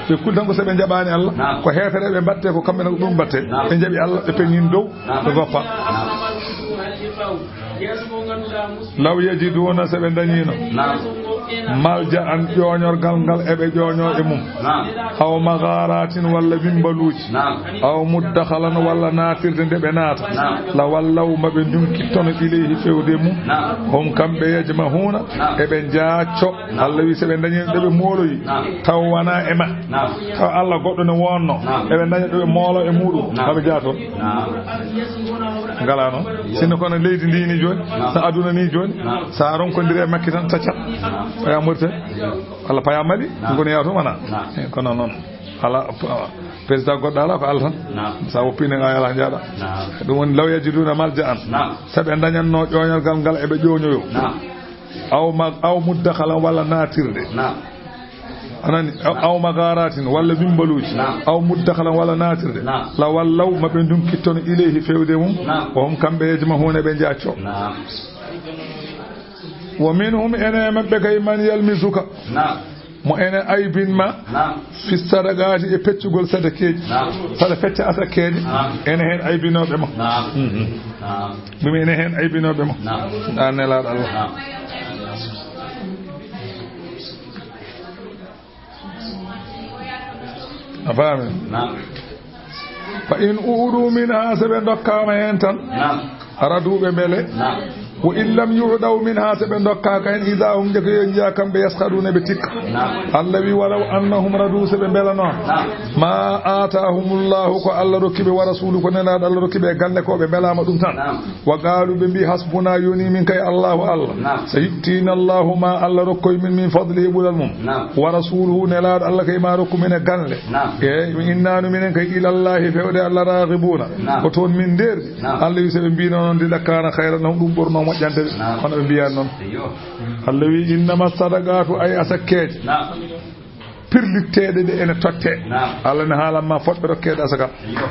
Ɓe kuli tan ko so ɓe jaɓaani Allah, naam, ko heefereɓe mbatte ko kamɓe ne ko ɗum mbatte. Naam. Ɓe jaɓi Allah, ɓe peñin dow. Ɓe goppa. Law yajiduuna, so ɓe ndañiino. Naam. Malja an, ƴooñorgal ngal eɓe ƴooñoo e mum. Naam. Aw magaaratin, walla wimbaluuji. Naam. Aw muddakhalan, walla naatirde nde ɓe naata. Naam. La wallaw, ma ɓe ndunkittono, ilayhi, fewde mum. Naam. Hum, kamɓe, yajmahuuna, naam, eɓe njaacco. Naam. Allah wi, so ɓe ndañiino ɗo ɓe mooloyi, naam, taw wonaa e ma. Naam. Taw Allah goɗɗo ne wonno. Naam. Eɓe ndaña ɗo ɓe moolo e muɗum. Naam. Maɓe jaato. Naam. Ngala noon. Sinno kono leydi ndi ni jooni, naam, so aduna ni jooni, naam, so a ronkondiri e makki tan taccat. Naam. Paya Mauritanie. Walla paya Mali. Naam. Kono yaha toon wona. Naam. Eh, kono noon. Ala, p-, président goɗɗo ala ko Allah tan. Naam. Sa woppi ne ngawi ala jaaɗa. Naam. Ɗum woni law yajiduna malja an. Naam. So ɓe ndañatno ƴooñorgal ngal eɓe ƴooñoyo. Naam. Aw ma, aw muddakhalan walla naatirde. Naam. A nani? Aw, aw magaaratin, walla wimbaluuji. Naam. Aw muddakhalan, walla naatirde. Naam. La wallaw, ma ɓe ndunkittono, ilayhi, fewde mum. Naam. Wa hum, kamɓe, yajmahuuna, ɓe njaacco. Naam. Wa minhum, ene maɓɓe kay, man yalmizuka. Naam. Mo ene aybin ma. Naam. Fi sadaqaati, e peccugol sadakeeji. Naam. Saɗa fecca asakeeje. Naam. Ene heen aybinooɓe ma. Naam. Mhm. Naam. Ɗum ene heen aybinooɓe ma. Naam. An Nelaaɗo Allah. Naam. A faami? Naam. Fa in u'du minha, so ɓe ndokkaama heen tan, naam, radu, ɓe mbele. Naam. Wa in lam yu'daw minha, so ɓe ndokkaaka heen, idha hum, jeke yo njiya kamɓe, yaskhaduuna, ɓe tikka. Naam. Allah wi, walaw annahum radu, so ɓe mbelano, naam, ma aatahumullahu, ko Allah rokki ɓe, wa rasuluhu, ko Nelaaɗo Allah rokki ɓe e galle ko, ɓe mbelaama ɗum tan. Naam. Wa qaalu, ɓe mbi, hasbuna, yoni min kay Allahu Allah. Naam. Sayu'tina Allahu, ma Allah rokkoy min, min fadlihi, ɓural mum. Naam. Wa rasuluhu, Nelaaɗo Allah kay ma rokku min e galle. Naam. E, innanu minen kay ilallahi, fewde Allah, raghibuna. Naam. Ko toon min ndeerdi. Naam. Allah wi, so ɓe mbino noon, de, lakana khayran lahum, ɗum ɓurno moƴƴande ɓe. Naam. Kono ɓe mbiyaani noon. Eyyo. Allah wi, innama sadaqatu, ay asakkeeje. Naam. Pirlitteeɗe ɗe ene totte. Naam. Allah ne haalan ma fotɓe rokkeede asaka. Eyyo.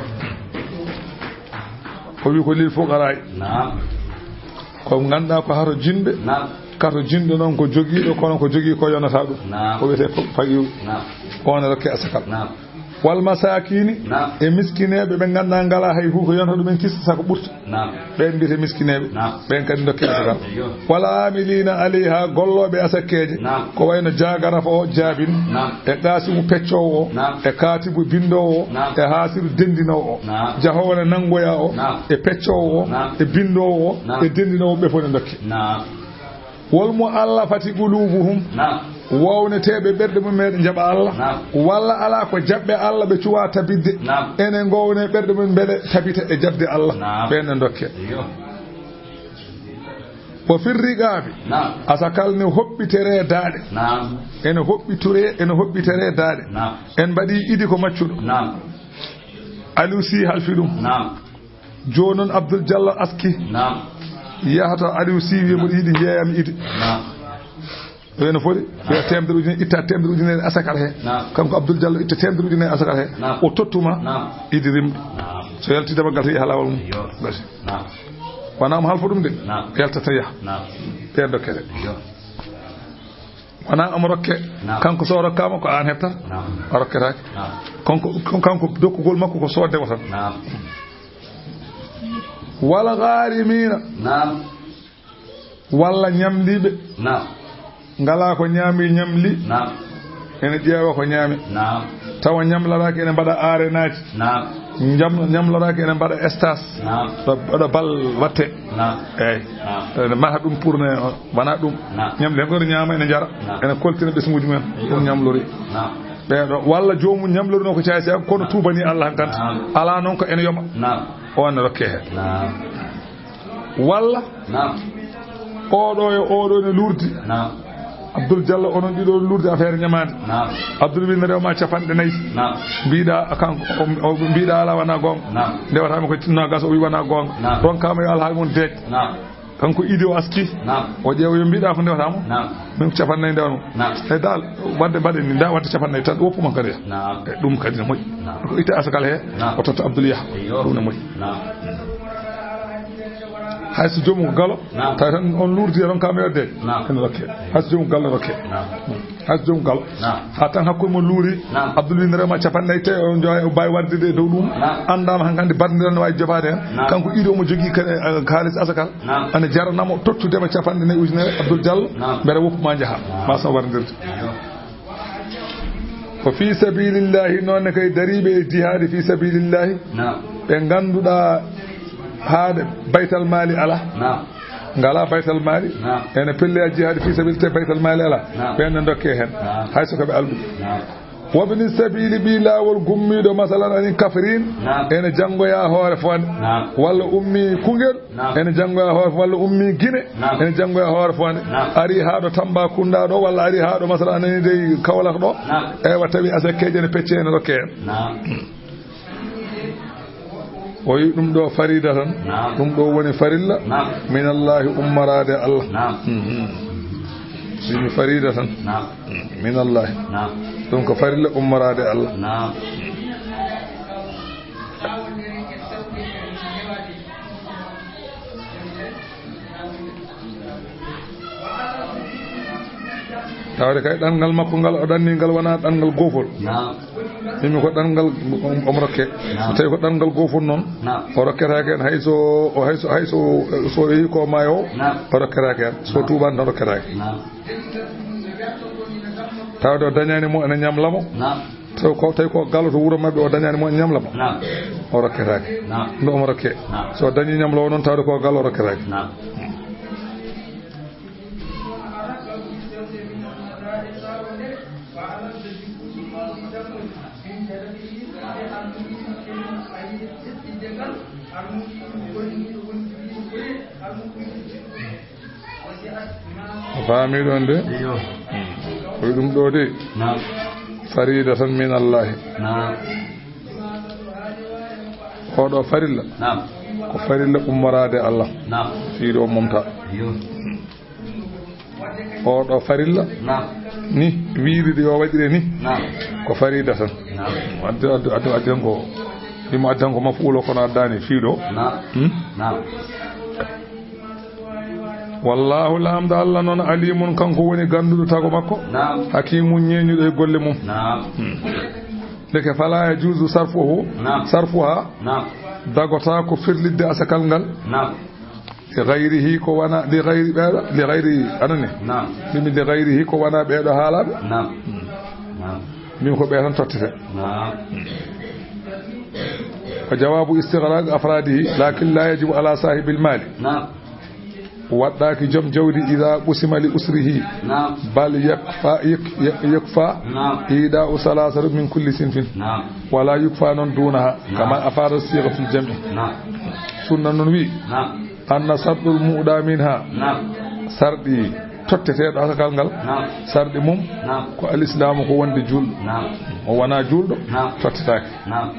O wi ko lil fuqaraa. Naam. Ko ngannduɗaa ko hato jinɓe. Naam. Kato jinɗo noon ko jogiiɗo, kono ko jogii ko yonata ɗum. Naam. Ko wiyetee fa-, faqiiru. Naam. Ko on rokke asakal. Naam. Wal masakini, naam, e miskineeɓe ɓe ngannduɗaa ngalaa hay huuko yonta ɗumen kissa sako ɓurta. Naam. Ɓeen mbiyetee miskineeɓe. Naam. Ɓeen kadi ndokkee asakal. Eyyo. Wal amilina alayha, gollooɓe asakkeeje. Naam. Ko wayno jaagarafa o jaabin. Naam. E qaasimu peccoowo o. Naam. E kaatibu binndoowo o. Naam. E haasiru denndinoowo o. Naam. Jahoowo nanngoyaa o. Naam. E peccoowo o. Naam. E binndoowo o. Naam. E denndinoowo ɓe fof ne ndokkee. Naam. Wal mu'allafati qulubuhum. Naam. Wowneteeɓe ɓerɗe mum meɗen jaɓa Allah. Naam. Walla alaa ko jaɓɓe Allah ɓe cuwa tabitde. Naam. Ene ngowne ɓerɗe mum mbele tabita e jaɓde Allah. Naam. Ɓeen ne ndokke. Eyyo. Wa fir riqaabi. Naam. Asakal ne hoɓɓitere daaɗe. Naam. Ene hoɓɓiture, ene hoɓɓitere daaɗe. Naam. En mbaɗi idi ko maccuɗo. Naam. Aliou Sy halfi ɗum. Naam. Jooni noon Abdoul Diallo aski. Naam. Yahata Aliou Sy wiya mboɗo yiɗi njeeyam idi. Naam. Ene foti wiya teemedere ujunere, itta teemedere ujunere asakal he. Naam. Kanko Abdoul Diallo itta teemedere ujunere asakal he. Naam. O tottuma. Naam. Idi rimɗo. Naam. So yalti damal ngal tan yaha laawol mum. Yo. Gasi. Naam. Wonaa mo halfa ɗum de. Naam. Yalta tan yaha. Naam. Ɓeen dokkere. Yo. Wonaa omo rokke. Naam. Kanko so o rokkaama ko aan heɓtata. Naam. O rokketaake. Naam. Kanko, kanko dokkugol makko ko soodde o tan. Naam. Wal gharimina. Naam. Walla ñamliiɓe. Naam. Ngalaa ko ñaami ñamli. Naam. Ene ƴeewa ko ñaami. Naam. Tawa ñamloraaki ene mbaɗa arenaaji. Naam. Ñam-, ñamloraaki ene mbaɗa stage. Naam. Ɗo, ɗo bal watte. Naam. Eeyi. Naam. Ene maha ɗum pour ne, wonaa ɗum. Naam. Ñamli hen ko ene ñaama, ene njara. Naam. Ene koltina ɓesnguuji mumen. Eyyo. Ɗum ñamlori. Naam. Ɓeeɗo, walla joomum ñamlorinoo ko caay seeɗa, kono tuubanii Allah hankante. Naam. Alaa noon ko ene yoɓa. Naam. O ne rokke heen. Naam. Walla. Naam. Oɗo e oɗo ne luurdi. Naam. Abdoul Diallo, onon ɗiɗo luurdi affaire ñamaande. Naam. Abdoul wi ne rewma capanɗe nayi. Naam. Mbiɗa kanko, o, o, mbiɗa alaa wonaa goonga. Naam. Ndewataami ko noogas, o wi wonaa goonga. Naam. Ronkaama yo alhaali mum deej. Naam. Kanko idi o aski. Naam. O ƴeewa yo mbiɗa ko ndewataamo. Naam. Min ko capanɗe nayi ndewatmo. Naam. E dal, wadde mbaɗen ni, nda wadde capanɗe nayi tan, woppu man kadi. Naam. E ɗum kadi ne moƴƴi. Naam. Ko itta asakal he, naam, o totta Abdoul Yaha. Eyyo. Ɗum ne moƴƴi. Naam. Hay so joomum ko galo, naam, tawi tan on luurdi e ronkaama yo deej. Naam. Ene rokke. Hay so joomum ko galo rokke. Naam. Hay so joomum galo. Naam. Haa tan hakkunde mon luuri. Naam. Abdoul wi ne rewma capanɗe nayi, tawi on jowa o baawi wardirde e dow ɗum. Naam. Anndaama hankadi bardiral ne waawi jobaade heen. Naam. Kanko idi omo jogii kadi, eh, kaalis asakal. Naam. Ana jarana mo tottudema capanɗe nayi ujunere Abdoul Diallo. Naam. Mbele woppu ma njaha. Naam. Ma so wardirde. Eyyo. Ko fi sabilillahi, noon ne kay dariiɓe e jihaadi fi sabilillahi. Naam. Ɓe ngannduɗaa haaɗe baytal maali alaa. Naam. Ngalaa baytal maali. Naam. Ene pelleya jihaadi fi sabilillahi, baytal maali alaa. Naam. Ɓeen ne ndokke heen. Naam. Hay so ko ɓe alɗu. Naam. Wabni sabili, ɓii laawol gummiiɗo, masalan, anin Kafrin, naam, ene janngoya hoore fonde. Naam. Walla ummi Kungel, naam, ene janngoya hoore fonde. Walla ummi Gine, naam, ene janngoya hoore fonde. Naam. Ari haa ɗo Tambacounda ɗo, walla ari haa ɗo, masalan, anani dey Kaolack ɗo. Naam. Eywa, tawi asakkeeje ene pecce, ene rokke en. Naam. O wi ɗum ɗo farida tan. Naam. Ɗum ɗo woni farilla. Naam. Minallahi, ummoraade Allah. Naam. Mhm. Wini farida tan. Naam. Minallahi. Naam. Ɗum ko farilla ummoraade Allah. Naam. Tawde kay ɗanngal makko ngal o ɗanni ngal wonaa ɗanngal goofol. Naam. Mimi ko ɗanngal omo rokke. Naam. So tawi ko ɗanngal goofol noon, naam, o rokketaake heen hay so, o hay so, hay so, so yehi ko maayo o, naam, o rokketaake heen. So, naam, tuubaani tan rokketaake. Naam. Tawde o dañaani mo ene ñamla mo. Naam. Taw ko, tawi ko galo to wuro maɓɓe, o dañaani mo ñamla mo. Naam. O rokketaake. Naam. Nde omo rokke. Naam. So dañi ñamla o noon, tawde ko galo, o rokketaake. Naam. A faami ɗon de? Iyo. Hmm. Ko ɗum ɗo de? Naam. Faridatan min Allahi. Naam. Oɗo farilla. Naam. Ko farilla ummoraade Allah. Naam. Fii ɗo momta. Iyo. Oɗo farilla. Naam. Ni wiiride yo waɗire ni. Naam. Ko faridatan. Naam. Addi, addi, addi, addi tan ko, ɗimo addi tan ko mafuulo kono addaani fii ɗo. Naam. Hmm? Naam. Wallahu, Laamɗo Allah noon, alimun, kanko woni gannduɗo tago makko, naam, hakimun, ñeeñuɗo e golle mum. Naam. Hmm. Ndeke, fala yajuuzu sarfuhu, Naam. sarfuha, Naam. dagotaako firlidde asakal ngal, Naam. li gayrihi, ko wona li gayri ɓeeɗo, li gayri, anani, Naam. mimi li gayrihi, ko wona ɓeeɗo haalaaɓe, Naam. Naam. min ko ɓe tan tottete. Naam. Wa jawaabu istigraq afraadihi, laakin laa yajibu ala saahibil maali. Naam. Waɗɗaaki joom jawdi, idaa qusima li usrihi. Naam. Bal yakfa, yak-, yak-, yakfa Naam. iidaa'u salaasatu min kulli sinfin. Naam. Wala yukfa noon duunaha, Naam. kama afaada siigatul jam'i. Naam. Sunna noon wi, Naam. anna sarɗul mu'da minha. Naam. Sarɗi totteteeɗo asakal ngal. Naam. Sarɗi mum Naam. ko al islaamu, ko wonde juulɗo. Naam. O wona juulɗo, Naam. tottetaake. Naam.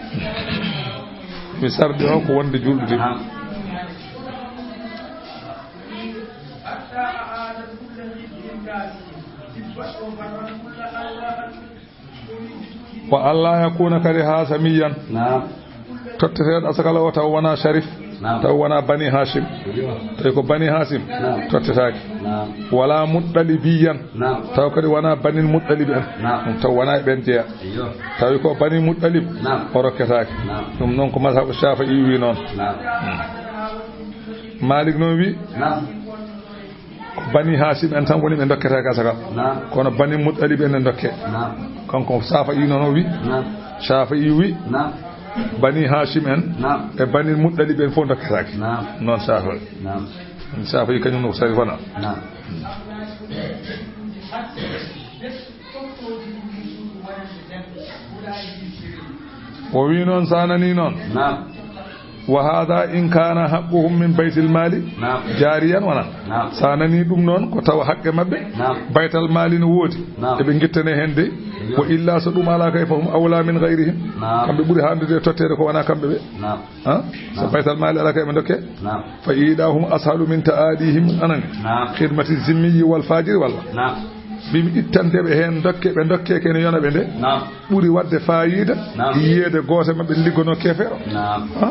Mi sarɗi o ko wonde juulɗo de. Naam. Wa alla yakuna kadi haasamiyan. Naam. Totteteeɗo asakala o taw wona sharif. Naam. Taw wona bani Hashim. Iyo. Tawi ko bani Hashim. Naam. Tottetaake. Naam. Wala muttalibiyan. Naam. Taw kadi wona banil muttalib en. Naam. Ɗum taw wona e ɓen jeeya. Iyo. Tawi ko bani muttalib. Naam. O rokketaake. Naam. Ɗum noon ko mazhabu Shafi'i wi noon. Naam. Malik noon wi. Naam. Ko bani Hashim en tan woni ɓe dokketaake asaka. Naam. Kono bani Muttalib en ne dokke. Naam. Kanko Shafi'i noon o wi. Naam. Shafi'i wi. Naam. Bani Hashim en Naam. e bani Muttalib en fof dokketaake. Naam. Noon Shafi'i. Naam. Shafi'i kañum no ko sari fana. Naam. O wi noon, sa nani noon. Naam. Wa hada in kana haqquhum min baytil mali Naam. jariyan wona. Naam. Sa nani ɗum noon ko tawa haqqe maɓɓe. Naam. Baytal mali no woodi. Naam. Eɓe gittane hen de. Yo. Wa illa so ɗum ala kay fahum awla min gayrihim. Naam. Kamɓe ɓuri handude e totteede ko wona kamɓe ɓe. Naam. Ha? So Naam. baytal mali ala kay ɓe dokke. Naam. Fa idahum ashalu min ta'adihim anani. Naam. Khidmati zimmiyi wal fajiri walla. Naam. Mimi ittante ɓe heen dokke, ɓe dokke kene yona ɓe nde. Naam. Ɓuri waɗde faayiida Naam. yiyeede gooto maɓɓe ne liggonoo keefeero. Naam. Ha?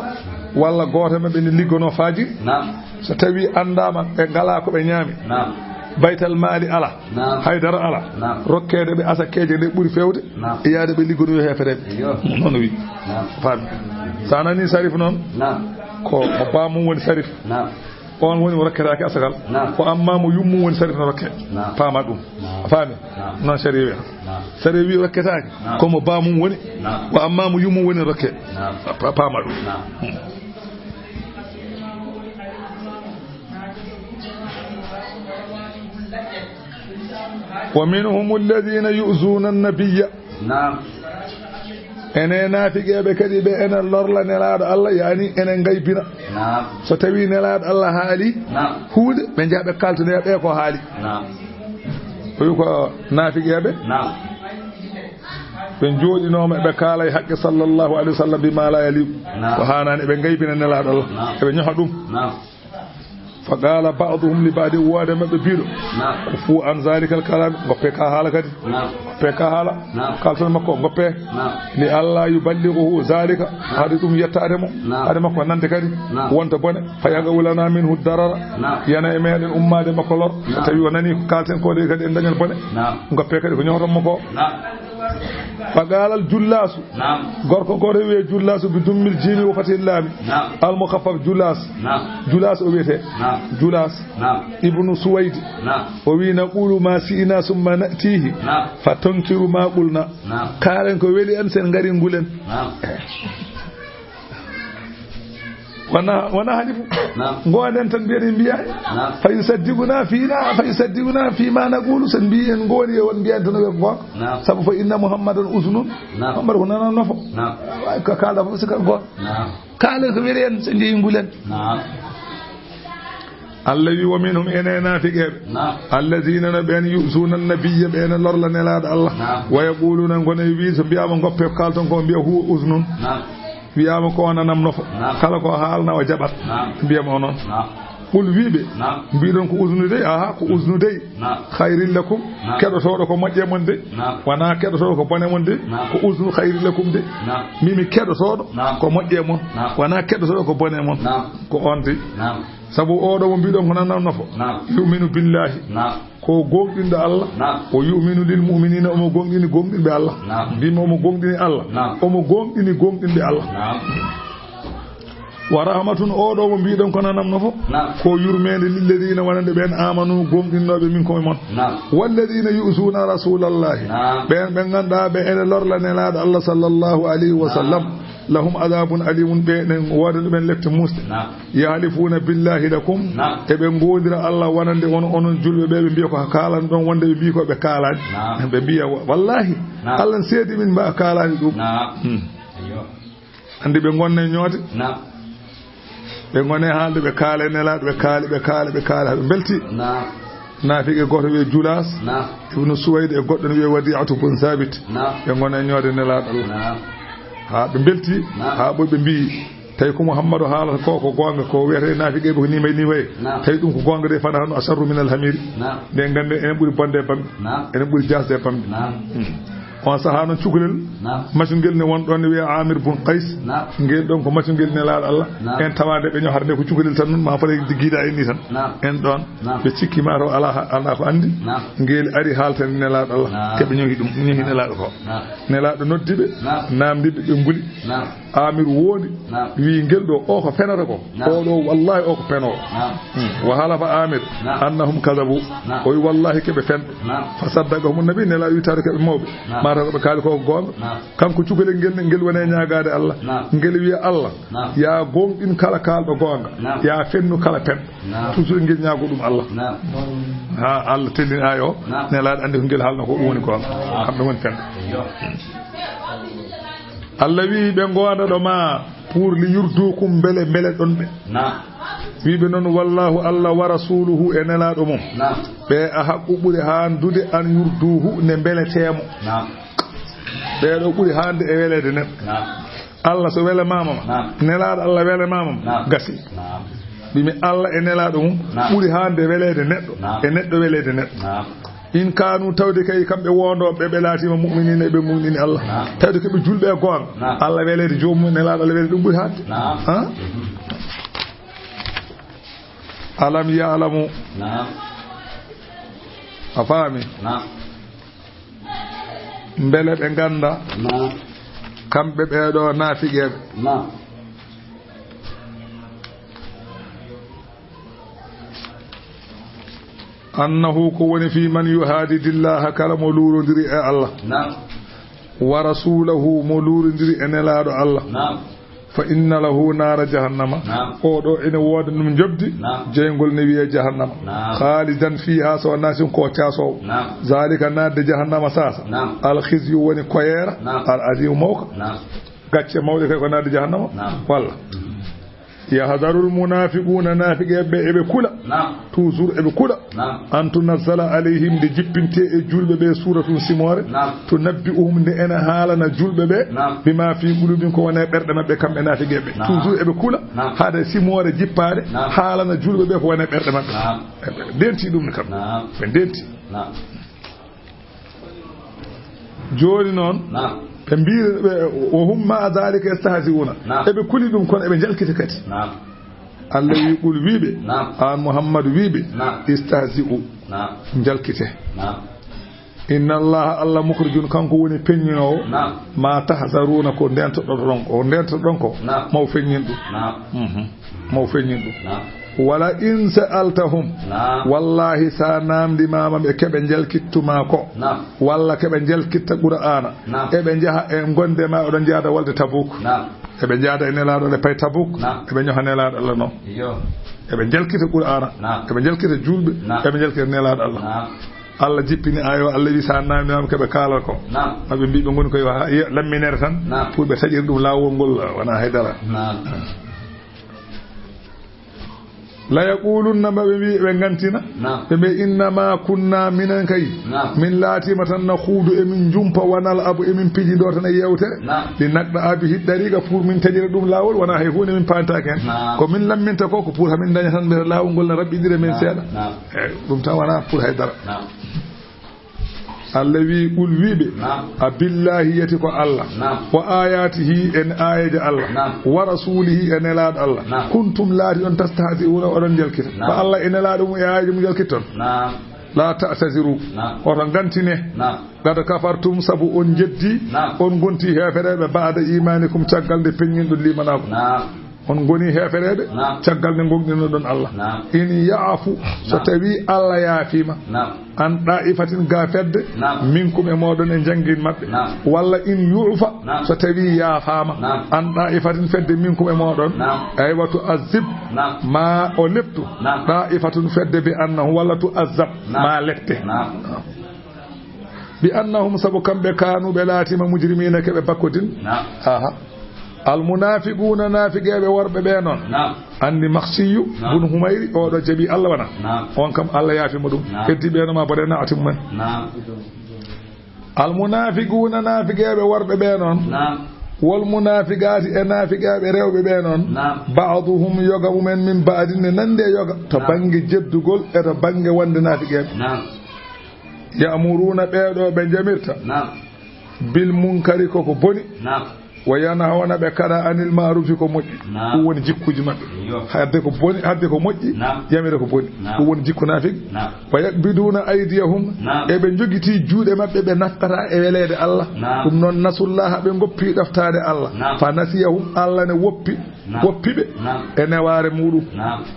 Walla gooto maɓɓe ne liggonoo faajiri. Naam. So tawi anndaama ɓe ngalaa ko ɓe ñaami. Naam. Baytal maali ala. Naam. Haydara ala. Naam. Rokkeede ɓe asakeeje nde ɓuri feewde. Naam. E yaade ɓe liggonoyo heefereɓe. Iyo. Noon o wi. Naam. Faami. So a nani sarif noon. Naam. Ko mo baamum woni sarif. Naam. On woni mo rokketaake asakal. Naam. Ko amma mo yummum woni sarif no rokke. Naam. Paama ɗum. Naam. A faami? Naam. Noon sariya wiyata. Naam. Sariya wi rokketaake. Naam. Ko mo baamum woni. Naam. Ko amma mo yummum woni rokke. Naam. Pa-, paama ɗum. Naam. Wa minhum alladhina yu'zuna an-nabiyya. Naam. Ene naafiqeeɓe kadi ɓe ene lorla Nelaaɗo Allah, yaani ene ngaybina. Naam. So tawi Nelaaɗo Allah haali Naam. huunde, ɓe njaha ɓe kaltonoya ɓe ko haali. Naam. O wi ko naafiqeeɓe. Naam. Ɓe njooɗinooma ɓe kaala e haqqe sallallahu alayhi wa sallam bima la yaliqu. Naam. Ko haanaani ɓe ngaybina Nelaaɗo Allah. Naam. Eɓe ñoha ɗum. Naam. Fa qala ba'duhum li ba'di, woode maɓɓe biiɗo. Naam. Kufu an zalikal kalam, ngoppe ka haala kadi. Naam. Ngoppe ka haala. Naam. Kalton makko, ngoppe. Naam. Li alla yuballighuhu zalika, hade ɗum yettaade mo. Naam. Hade makko nande kadi. Naam. Wonta bone. Fa yaga ulana minhu darara. Naam. Yana e meɗen ummaade makko lor. Naam. Tawi o nani ko kalten ko de kadi en dañan bone. Naam. Ngoppe kadi ko ñohoton mo ko. Naam. Fa qala al jullasu. Naam. Gorko gooto wiye Jullaas bi dummil jiimi wa fathil laami. Naam. Al mukhaffaf Jullaas. Naam. Jullaas o wiyete. Naam. Jullaas. Naam. Ibnu Suwayd. Naam. O wi naqulu ma si'na summa na'tihi. Naam. Fa tunkiru ma qulna. Naam. Kaalen ko weli en sen ngari ngulen. Naam. Wona, wona halifu. Naam. Ngonden tan mbiyen en mbiya. Naam. Fa yusaddiquna fina, fa yusaddiquna fima naqulu, sen mbiyen ngoni e won mbiyen tan ɓe gonga. Naam. Sabu fa inna Muhammadan uzunun. Naam. Muhammad ko nanan nofo. Naam. Ay, ko kalɗa fof si kan goto. Naam. Kaalen ko weli en so njeyi ngulen. Naam. Allah wi wa minhum ene naafiqeeɓe. Naam. Alladhina no ɓen yu'zuna an-nabiyya ɓe ene lorla Nelaaɗo Allah. Naam. Wa yaquluna ngona e wi so mbiyama ngoppe kalton ko mbiya huwa uzunun. Naam. Wiyama ko o nanam nofo. Naam. Kala ko haalna o jaɓat. Naam. Mbiyam o noon. Naam. Qul wiɓe. Naam. Mbiɗon ko uznu dey, aha, ko uznu dey. Naam. Khayrin lakum. Naam. Keɗotooɗo ko moƴƴe mon de. Naam. Wona keɗotooɗo ko bone mon de. Naam. Ko uznu khayrin lakum de. Naam. Mimi keɗotooɗo Naam. ko moƴƴe mon. Naam. Wona keɗotooɗo ko bone mon. Naam. Ko on de. Naam. Sabu oo ɗoo mo mbiɗon ko nanam nafo. Naam. Yu'minu billahi. Naam. Ko goonɗinɗo Allah. Naam. O yu'minu lil mu'minina, omo goonɗini goonɗinɓe Allah. Naam. Mbimi omo goonɗini Allah. Naam. Omo goonɗini goonɗinɓe Allah. Naam. Wa rahmatun, oo ɗoo mo mbiɗon ko nanam nafo. Naam. Ko yurmeende lilladina, wonande ɓeen amanu, goonɗinnooɓe, minkum e mon. Naam. Walladina yu'zuna rasulallahi. Naam. Ɓeen ɓe ngannduɗaa ɓe ene lorla nelaaɗo Allah sallallahu alayhi wa sallam. Naam. Lahum adabun alimun, ɓe ene woodani ɓeen lepte muusɗe. Naam. Yahlifuna billahi lakum. Naam. Eɓe ngoondira Allah wonande on, onon julɓe ɓe, ɓe mbiya ko kaalan ɗon wonde ɓe mbiyi ko ɓe kaalaani. Naam. Ɓe mbiya wa-, wallahi, naam, Allah seedi min mba kaalaani ɗum. Naam. Hmm. Ayyo. Anndi ɓe ngonne ñoode. Naam. Ɓe ngone haalde, ɓe kaala e nelaaɗo, ɓe kaali, ɓe kaala, ɓe kaala, ɓe mbelti. Naam. Naafiqe gooto wiyee Julaas. Naam. Ibnu Suwayd e goɗɗo no wiyee Wadi'atu bun Saabit. Naam. Ɓe ngone ñoode nelaaɗo Allah. Naam. Haa ɓe mbelti, naam, haa ɓoy ɓe mbiyi, tawi ko Muhammadu haalata ko, ko goonga, ko wiyetee naafiqe ɓe ko ni mbayi, ni mbayi. Naam. Tawi ɗum ko goonga de, fana hano asharru minal hamiri. Naam. Nde ngannde enen ɓuri bonde e bamɗi. Naam. Enen ɓuri jasde e bamɗi. Naam. Hmm. On sahaa noon cukalel, naam, macungel ne won ɗoon ne wiyee Amir bun Qays. Naam. Ngel ɗoon ko macungel nelaaɗo Allah. Naam. En tawaande ɓe ñohata nde ko cukalel tan, noon ma fota giida en ni tan. Naam. En ɗoon, naam, ɓe cikki ma taw alaa ha-, alaa ko anndi. Naam. Ngel ari haalta nelaaɗo Allah. Naam. Keɓe ñohi ɗum, ñohi nelaaɗo ko. Naam. Nelaaɗo noddi ɓe, naam, naamndi ɓe, ɓe nguli. Naam. Amir woodi, naam, wi ngel ɗo, o ko fenata ko. Naam. O ɗo, wallahi, o ko penowo. Naam. Hmm. Wa halafa Amir, naam, annahum kadabu. Naam. O wi, wallahi, keɓe fen. Naam. Fa saddaqahum nabi, nelaaɗo wi tato keɓe mawɓe. Naam. Mataw ko ɓe kaali ko ko goonga. Naam. Kanko cukalel ngel, ngel wone ñaagaade Allah. Naam. Ngel wiya Allah, naam, ya goonɗin kala kaalɗo goonga. Naam. Ya fennu kala pen. Naam. Toujours ngel ñaago ɗum Allah. Naam. Ha Allah tellini aaya o, naam, nelaaɗo anndi ko ngel haalno ko ɗum woni goonga. Naam. Kamɓe woni fen. Yo. Allah wi ɓe ngoonda ɗo ma pour li yurdukum, mbele, mbele ɗon ɓe. Naam. Wi ɓe noon, wallahu, Allah, wa rasuluhu, e nelaaɗo mum. Naam. Ɓe a haqqu ɓuri haandude an yurduhu nde mbeleteemo. Naam. Ɓee ɗo ɓuri haande e weleede neɗɗo. Naam. Allah so wele maama ma. Naam. Nelaaɗo Allah wele maama ma. Naam. Gasi. Naam. Mbimi Allah e nelaaɗo mum, naam, ɓuri haande weleede neɗɗo. Naam. E neɗɗo weleede neɗɗo. Naam. In kaanu tawde kay kamɓe wondooɓe ɓe laatiima mu'miniina eɓe mu'mini Allah. Naam. Tawde ko ɓe julɓe e goonga. Naam. Allah weleede joomum nelaaɗo Allah weleede ɗum ɓuri haande. Naam. Ha? Alam ya'lamu. Naam. A faami? Naam. Mbele ɓe ngannda, naam, kamɓe ɓee ɗo naafiqeeɓe. Naam. Annahu ko woni fii man yuhaadidillaha kala mo luurondiri e Allah. Naam. Wa rasuulahu mo luurondiri e nelaaɗo Allah. Naam. Fa inna lahu naara jahannama. Naam. Oo ɗo ene wooda ɗum njoɓdi. Naam. Jeyngol ne wiyee jahannama. Naam. Khaalidan fiiha so naati ko caasoowo. Naam. Zaalika naatde jahannama saasa. Naam. Al khizyu woni koyeera. Naam. Al azimu mawka. Naam. Gacce mawɗe kay ko naatde jahannama. Naam. Walla. Mhm. Yahzarul munaafiquuna, naafiqeeɓe ɓe eɓe kula. Naam. Toujours eɓe kula. Naam. An tunazzala alayhim, nde jippintee e julɓe ɓe suuratun simoore. Naam. Tunabbi'uhum, nde ena haalana julɓe ɓe. Naam. Bima fi qulubihim, ko woni e ɓerɗe maɓɓe kamɓe naafiqeeɓe. Naam. Toujours eɓe kula. Naam. Haade simoore jippaade, naam, haalana julɓe ɓe ko woni e ɓerɗe maɓɓe. Naam. Ɓe ndenti ɗum ne kam. Naam. Ɓe ndenti. Naam. Jooni noon, naam, ɓe mbiiri, ɓe, wa hum ma'a dhalika yastahzi'una. Naam. Eɓe kuli ɗum, kono eɓe njalkita kadi. Naam. Allah wi, qul, wi ɓe, naam, aan Muhammadu, wi ɓe, naam, istahzi'u. Naam. Njalkite. Naam. Inna Allaha, Allah, mukhrijun, kanko woni peññinoowo, naam, ma tahzaruna, ko ndentoɗon ko, ndentoɗon ko, naam, maw feññin ɗum. Naam. Mhm. Maw feññin ɗum. Naam. Wala in sa'altahum. Naam. Wallahi, sa naamndimaama ɓe keɓe njalkittuma ko. Naam. Walla keɓe njalkitta Qur'aana. Naam. Eɓe njaha e gonde ma, oɗon njaada walde Tabuk. Naam. Eɓe njaada e nelaaɗo, ɓe pay Tabuk. Naam. Eɓe ñoha nelaaɗo Allah noon. Iyo. Eɓe njalkita Qur'aana. Naam. Eɓe njalkita julɓe. Naam. Eɓe njalkita nelaaɗo Allah. Naam. Allah jippini aaya o, Allah wi sa naamndimaama keɓe kaalata ko. Naam. Maɓe mbi ɓe ngoni koye wa-, ye-, lamminere tan. Naam. Pour ɓe taƴira ɗum laawol ngol, wona haydara. Naam. La yaqulunna, maɓe mbi, ɓe ngantina. Naam. Ɓe mbi, innama kunna, minen kay. Naam. Min laatiima tan nakhuudu, emin njumpa, wa nal'abu, emin pijindoo tan e yeewtere. Naam. Li naqta'a bihi dariqa, pour min taƴira ɗum laawol, wona hay huunde min paantaaki heen. Naam. Ko min lamminta ko, ko pour hamin daña tan mbele laawol ngol na raɓɓiɗira min seeɗa. Naam. Eey, ɗum tan wona pour hay dara. Naam. Allah wi, qul, wi ɓe, a billahi, yeti ko Allah, wa ayatihi, en aayeeje Allah, wa rasulihi, e nelaaɗo Allah, kuntum, laati on, tastahzi'una, oɗon njalkita ko Allah e nelaaɗo mum e aayeeje mum njalkitton. La ta'taziru, oto ngantine. Qad kafartum, sabu on jeddi, on ngonti heefereeɓe, ba'da imanikum, caggal nde peññinɗon liimanaagu. On ngoni heefereeɓe caggal nde ngoɗɗinoɗon Allah. In ya'fu, so tawi Allah yaafiima, an da'ifatin, ga fedde, minkum, e mooɗon, e njangin maɓɓe. Walla in yu'fa, so tawi yaafaama, an da'ifatin, fedde, minkum, e mooɗon, aywa, tu'azzib, ma o leptu, da'ifatun, fedde, bi annahum, walla tu'azzab, ma lette. Bi annahum, sabu kamɓe, kanu, ɓe laatiima, mujrimiina, ke ɓe bakkodin. Aha. Almunafiquna, naafigeeɓe worɓe ɓe noon. Anndi Makhsiyu bun Humayri, oɗo jaɓi Allah wana. On kam Allah yaafi mo ɗum. Heddi ɓe no ma bode naati mumen. Almunafiquna, naafigeeɓe worɓe ɓe noon. Wal munafiqati, e naafigeeɓe rewɓe ɓe noon. Ba'duhum, yoga mumen, min ba'din, ne nandi e yoga. To bannge jeddugol e to bannge wonde naafigeeɓe. Ya'muruna, ɓeeɗo ɓe jamirta. Bil munkari, koko boni. Wa yanhawna, ɓe kaɗa, anil ma'rufi, ko moƴƴi. Ɗum woni jikkuuji maɓɓe. Hadde ko boni, hadde ko moƴƴi, yamira ko boni. Ɗum woni jikku naafiq. Wa yaqbiduna aydiyahum, eɓe njogiti juuɗe maɓɓe, ɓe naftata e weleede Allah. Ɗum noon, nasullaha, ɓe ngoppi ɗoftaade Allah. Fa nasiyahum, Allah ne woppi, woppi ɓe e newaare muɗum.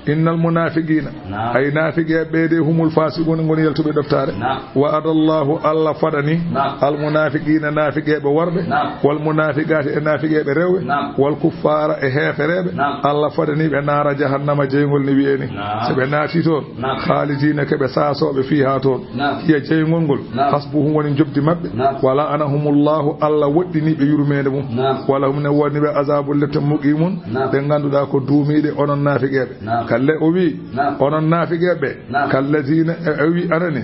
Innal munafiqina, ay naafiqeeɓe ɓe de, humul fasiquna, ngoni yaltuɓe ɗoftaare. Wa'adallahu, Allah fadani, al munafiqina, naafiqeeɓe worɓe, wal munafiqati, e naafiqeeɓe rewɓe, wal kuffara, e heefereeɓe, Allah fadani ɓe naara jahannama, jeyngol ne wi'eni. So ɓe naati toon, khalidina, ke ɓe saasooɓe, fiha toon. Hiya, jeyngol ngol, hasbuhum, woni njoɓdi maɓɓe. Wa la'anahumullahu, Allah woɗɗini ɓe yurmeende mum. Wa lahum, ne woni ɓe, azabul, lepte, muqimun, ɗe ngannduɗaa ko duumiiɗe, onon naafiqeeɓe. Kalle, o wi, onon naafiqeeɓe, kallazina, e, o wi, anani,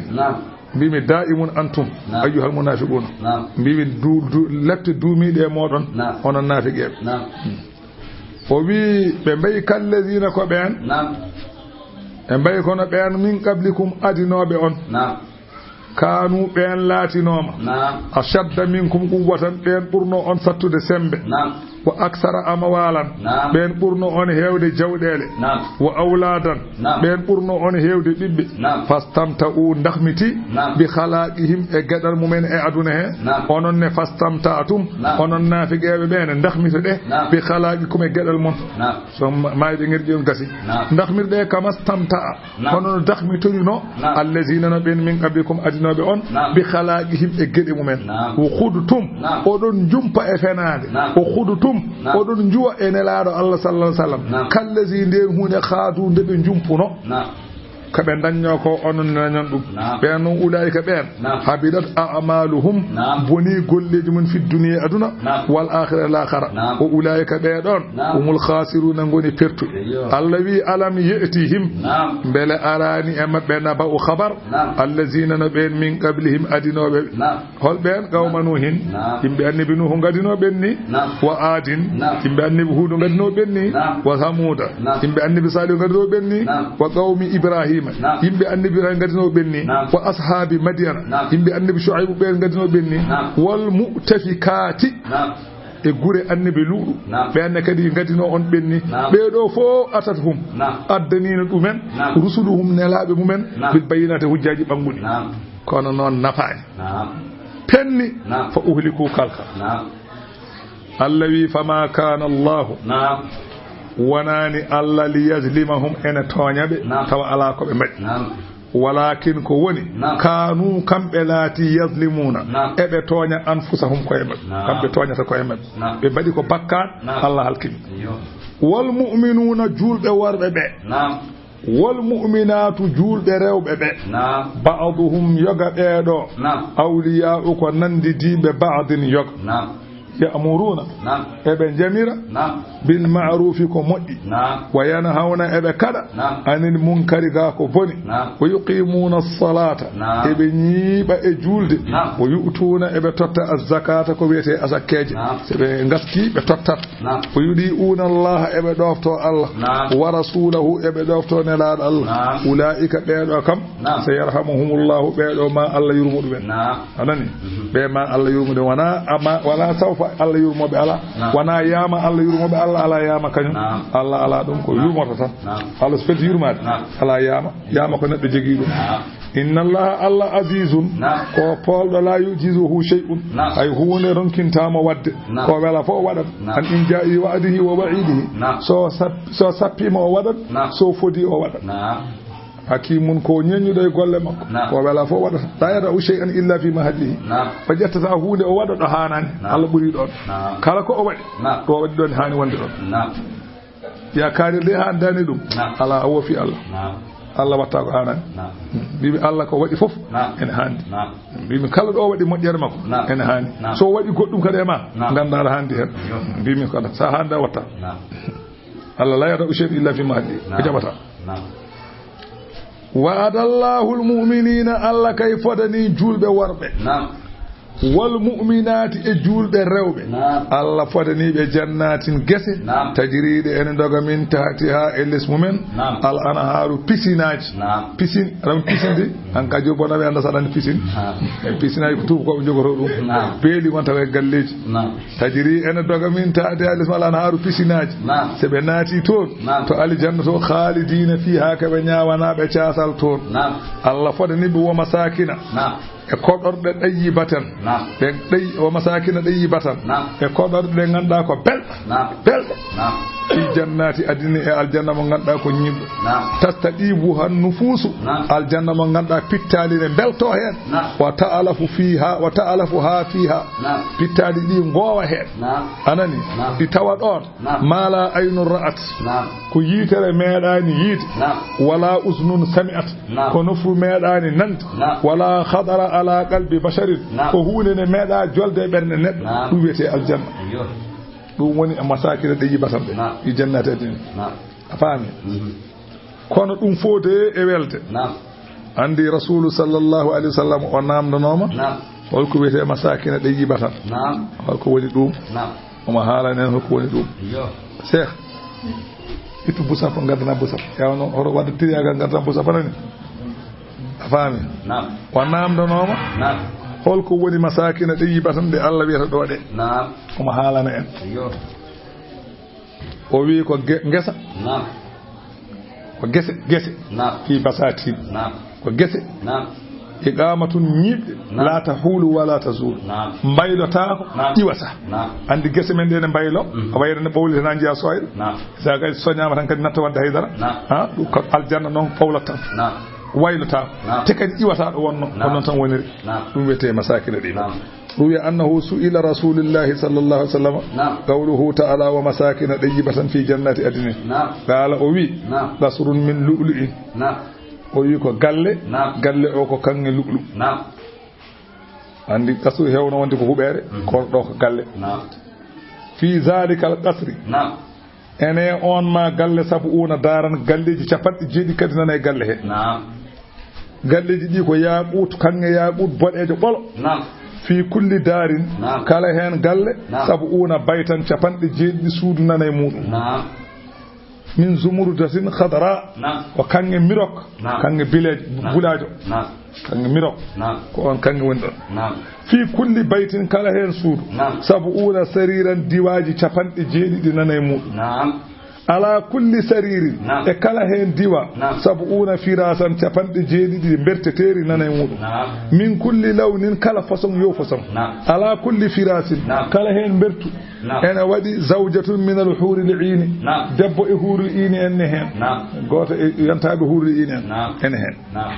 mbimi, daimun antum, ayyuhal munafiquna. Mbimi, du, du, lepte duumiiɗe e mooɗon, onon naafiqeeɓe. O wi, ɓe mbayi, kallazina, ko ɓeen, ɓe mbayi kono ɓeen, min qablikum, adinooɓe on. Kanu, ɓeen laatinooma, ashadda minkum quwwatan, ɓeen ɓurno on sattude sembe, wa aksara amwalan, ɓeen ɓurno on heewde jawɗeele, wa awladan, ɓeen ɓurno on heewde ɓiɓɓe. Fastamta'u, ndahmiti, bi khalaqihim, e geɗal mumen e aduna he. Onon ne, fastamta'tum, onon naafiqeeɓe ɓeen, ndahmitoɗe, bi khalaqikum, e geɗal mon. So ma-, maayɓe ngerƴi on gasi. Ndahmirɗe, kama stamta'a. Kono no dahmitorino, allazina, no ɓeen, min qablikum, adinooɓe on, bi khalaqihim, e geɗe mumen. Wa khudtum, oɗon njumpa e fenaande. Wa khudtum, oɗon njuwa e Nelaaɗo Allah, sallallahu alaihi wasallam. Kallazi, ndeen huunde, khadu, nde ɓe njumpuno. Ko ɓe ndaññoo ko, onon ne ndañon ɗum. Ɓeen noon, ulaa'ika, ɓeen, habidat a'maluhum, boni golleeji mum, fi dunya, aduna, wal akhirah, laakhara. Wa ulaa'ika, ɓee ɗoon, humul khasiruna, ngoni pertuɓe. Allah wi, alam ya'tihim, mbele araani e maɓɓe, naba'u, khabar, allazina, no ɓeen, min qablihim, adinooɓe. Hol ɓeen? Qawma Nuhin, yimɓe annabi Nuhu ngadinoo ɓeen ni. Wa Adin, yimɓe annabi Huudu ngadinoo ɓeen ni. Wa Samuda, yimɓe annabi Salihu ngadinoo ɓeen ni. Wa qawmi Ibrahima, yimɓe annabi Ibrahima ngadinoo ɓeen ni. Wa ashabi Madyana, yimɓe annabi Shu'aybu ɓeen ngadinoo ɓeen ni. Wal mu'tafikati, e gure annabi Luuɗu, ɓe anne kadi ngadinoo on ɓeen ni. Ɓee ɗoo fof, atathum, addaniino ɗumen, rusuluhum, nelaaɓe mumen, bil bayyinati, hujjaaji ɓannguɗi. Kono noon nafaani. Penni, fa uhliku, kalka. Allah wi, fama kana Allahu, wonaani Allah, li yazlimahum, ene tooña ɓe, tawa alaa ko ɓe mbaɗi. Walakin, ko woni, kanu, kamɓe laati, yazlimuna, eɓe tooña, anfusahum, koye maɓɓe. Kamɓe tooñata koye maɓɓe. Ɓe mbaɗi ko bakkaat, Allah halkini. Wal mu'minuna, juulɓe worɓe ɓe. Wal mu'minatu, juulɓe rewɓe ɓe. Ba'duhum, yoga ɓee ɗoo. Awliya'u, ko nanndidiiɓe, ba'din, yoga. Ya'muruna, Naam. eɓe njamira, Naam. bil ma'rufi ko moƴƴi, Naam. wa yanhawna, eɓe kaɗa, Naam. anil munkari, gaa ko boni, Naam. wa yuqimuna salata, Naam. eɓe ñiiɓa e juulde, Naam. wa yu'tuna, eɓe totta az-zakata, ko wiyetee asakkeeje, Naam. so ɓe ngaskii, ɓe tottat, Naam. wa yudi'una Allah, eɓe ɗoofto Allah, Naam. wa rasulahu, eɓe ɗoofto Nelaaɗo Allah, Naam. ula'ika, ɓeeɗo kam, Naam. sayarhamuhumullahu, ɓeeɗo ma Allah yurmo ɗumen. Naam. A nani? Mhm. Ɓe ma Allah yurmo ɗumen. Wona, amma, wona sawfa Allah yurmoɓe ala. Naam. Wona yaama Allah yurmoɓe Allah ala yaama kañum. Naam. Allah ala ɗum ko Naam. yurmoto tan. Naam. Allah so felti yurmaade. Naam. Ala yaama. Yaama ko neɗɗo jogii ɗum. Naam. Inna Allah, Allah azizun. Naam. Ko poolɗo la yujizuhu shay'un. Naam. Hay huunde ronkintaamo waɗde. Naam. Ko wela fof o waɗat. Naam. An in ja'i wa'dihi wa wa'idihi. Naam. So sap-, so sappiima o waɗat. Naam. So fodi o waɗat. Naam. Hakimun ko ñeññuɗo e golle makko. Naam. Ko wela fof waɗata. La yada'u shay'an illa fi mahallihi. Naam. O ƴettata huunde o waɗa ɗo haanaani. Naam. Allah ɓuri ɗoon. Naam. Kala ko o waɗi. Naam. Ɗo o waɗi ɗoon haani wonde ɗoon. Naam. Ya kaaɗir de haa daani ɗum. Naam. Alaa a woofi Allah. Naam. Allah watta ko haanaani. Naam. Mbiimi Allah ko waɗi fof. Naam. Ene haandi. Naam. Mbiimi kala ɗo o waɗi moƴƴere makko. Naam. Ene haandi. Naam. So o waɗi goɗɗum kadi e ma. Naam. Nganndaa aɗa haandi heen. Yo. Mbiimi kala so a haanda watta. Naam. Allah la yada'u shay'an illa fi mahallihi. Naam. O jaɓata. Naam. Wa'adallahu al-mu'minina, Allah kay fodani juulɓe worɓe. Naam. Wal mu'minati, e juulɓe rewɓe. Naam. Allah fodani ɓe jannatin gese. Naam. Tajriɗe ene doga min tahtiha e les mumen. Naam. Al anharu pisinaaji. Naam. Pisin, aɗa pisinde. An ka jobo na ɓe anda saɗan pisin. Naam. E pisinaaji ko tuubu ko ɓe jogoto ɗum. Naam. Beeli wonta e galleeji. Naam. Tajiri ene doga min taade alisma al anhaaru pisinaaji. Naam. So ɓe naati toon, Naam. to aljanna to, khaalidiina fiihaa, ko ɓe ñaawanaaɓe caasal toon. Naam. Allah fodani ɓe wo masaakina. Naam. E koɗorɗe ɗayyibatan. Naam. Ɓe ɗay-, wo masaakina ɗayyibatan. Naam. E koɗorɗe ɗe ngannduɗaa ko belɗe. Naam. Belɗe. Naam. Fii jannaati adnin, e aljanna mo ngannduɗaa ko ñiiɓɗo. Naam. Tastadibuha nufuusu. Naam. Aljanna mo ngannduɗaa pittaali ne mbelto heen. Naam. Wa ta'alafu fiihaa, wa ta'alafu haa fiihaa. Naam. Pittaali ɗi ngoowa heen. Naam. A nani? Naam. Ɗi tawa ɗoon. Naam. Maa laa aynun ra'at. Naam. Ko yitere meeɗaani yiide. Naam. Wala uznun sami'at. Naam. Ko nofru meeɗaani nande. Naam. Wala khatara ala qalbi basharin. Naam. Ko huunde ne meeɗaa jolde e ɓernde neɗɗo. Naam. Ɗum wiyetee aljanna. Iyo. Ɗum woni e masaakina ɗe yibatan ɓe. Naam. Ɗi jannaati adnin. Naam. A faami? Mhm. Kono ɗum fof de e welde. Naam. Anndi Rasuulu sallallahu alayhi wa sallam o naamndanooma. Naam. Holko wiyetee masaakina ɗe yibatan? Naam. Holko woni ɗum? Naam. Omo haalana en holko woni ɗum. Iyo. Cheikh, ittu busap, ngaddana busap. Yawa noon, hoto wadde tiryagal, ngaddana busap, a nani? A faami? Naam. O naamndanooma? Naam. Holko woni masaakina ɗe yibatan ɗe Allah wiyata ɗo ɗe? Naam. Omo haalana en. Iyo. O wi ko ge-, ngesa. Naam. Ko gese, gese. Naam. Fii basaatin. Naam. Ko gese. Naam. Iqaamatun, ñiiɓde. Naam. Laa tahuulu wa laa tazuulu. Naam. Mbaylotaako, Naam. iwata. Naam. Anndi gese men ɗe ne mbaylo, Mhm. a wayre ne ɓowlita na njiya soyre. Naam. Sa kadi soñaama tan kadi natta wadde haydara. Naam. Ha, ɗum ko aljanna noon ɓowlata tan. Naam. Waylotaako. Naam. Te kadi iwata ɗo wonno, Naam. ko noon tan woniri. Naam. Ɗum wiyetee masaakina ɗi. Naam. Ruwiya annahu su'ila Rasuulullaahi sallallaahu alayhi wa sallam, Naam. qawluhu ta'aalaa, wa masaakina ɗayyibatan fii jannaati adnin. Naam. Qaala, o wi, Naam. qasrun min lu'lu'in. Naam. O wi ko galle, Naam. galle o ko kaŋŋe lu'lu. Naam. Anndi qasru heewno wonde ko huɓeere, Mhm. kono ɗo ko galle. Naam. Fii zaalikal qasri. Naam. Ene on ma galle sabu'uuna daaran, galleeji capanɗe jeeɗiɗi kadi nana e galle he. Naam. Galleeji ɗi ko yaaquut, kaŋŋe yaaquut boɗeejo ɓolo. Naam. Fii kulli daarin, Naam. kala heen galle, Naam. sabu'uuna baytan, capanɗe jeeɗiɗi suudu nana e muuɗum. Naam. Min zumurudatin khadra, Naam. ko kaŋŋe mirok, Naam. kaŋŋe bileejo, Naam. bulaajo. Naam. Kaŋŋe mirok. Naam. Ko on kaŋŋe woni ɗon. Naam. Fii kulli baytin, kala heen suudu. Naam. Sabu'uuna sariiran, diwaaji capanɗe jeeɗiɗi nana e muuɗum. Naam. Alaa kulli sariirin, Naam. e kala heen diwa. Naam. Sabu'uuna firaasan, capanɗe jeeɗiɗi mberteteeri nana e muuɗum. Naam. Min kulli lawnin, kala façon yo façon. Naam. Alaa kulli firaasin, Naam. kala heen mbertu. Naam. Ene waɗi zawjatun minal huuril iini. Naam. Debbo e huuril iini en ne heen. Naam. Gooto e yantaaɓe huuril iini en Naam. ene heen. Naam.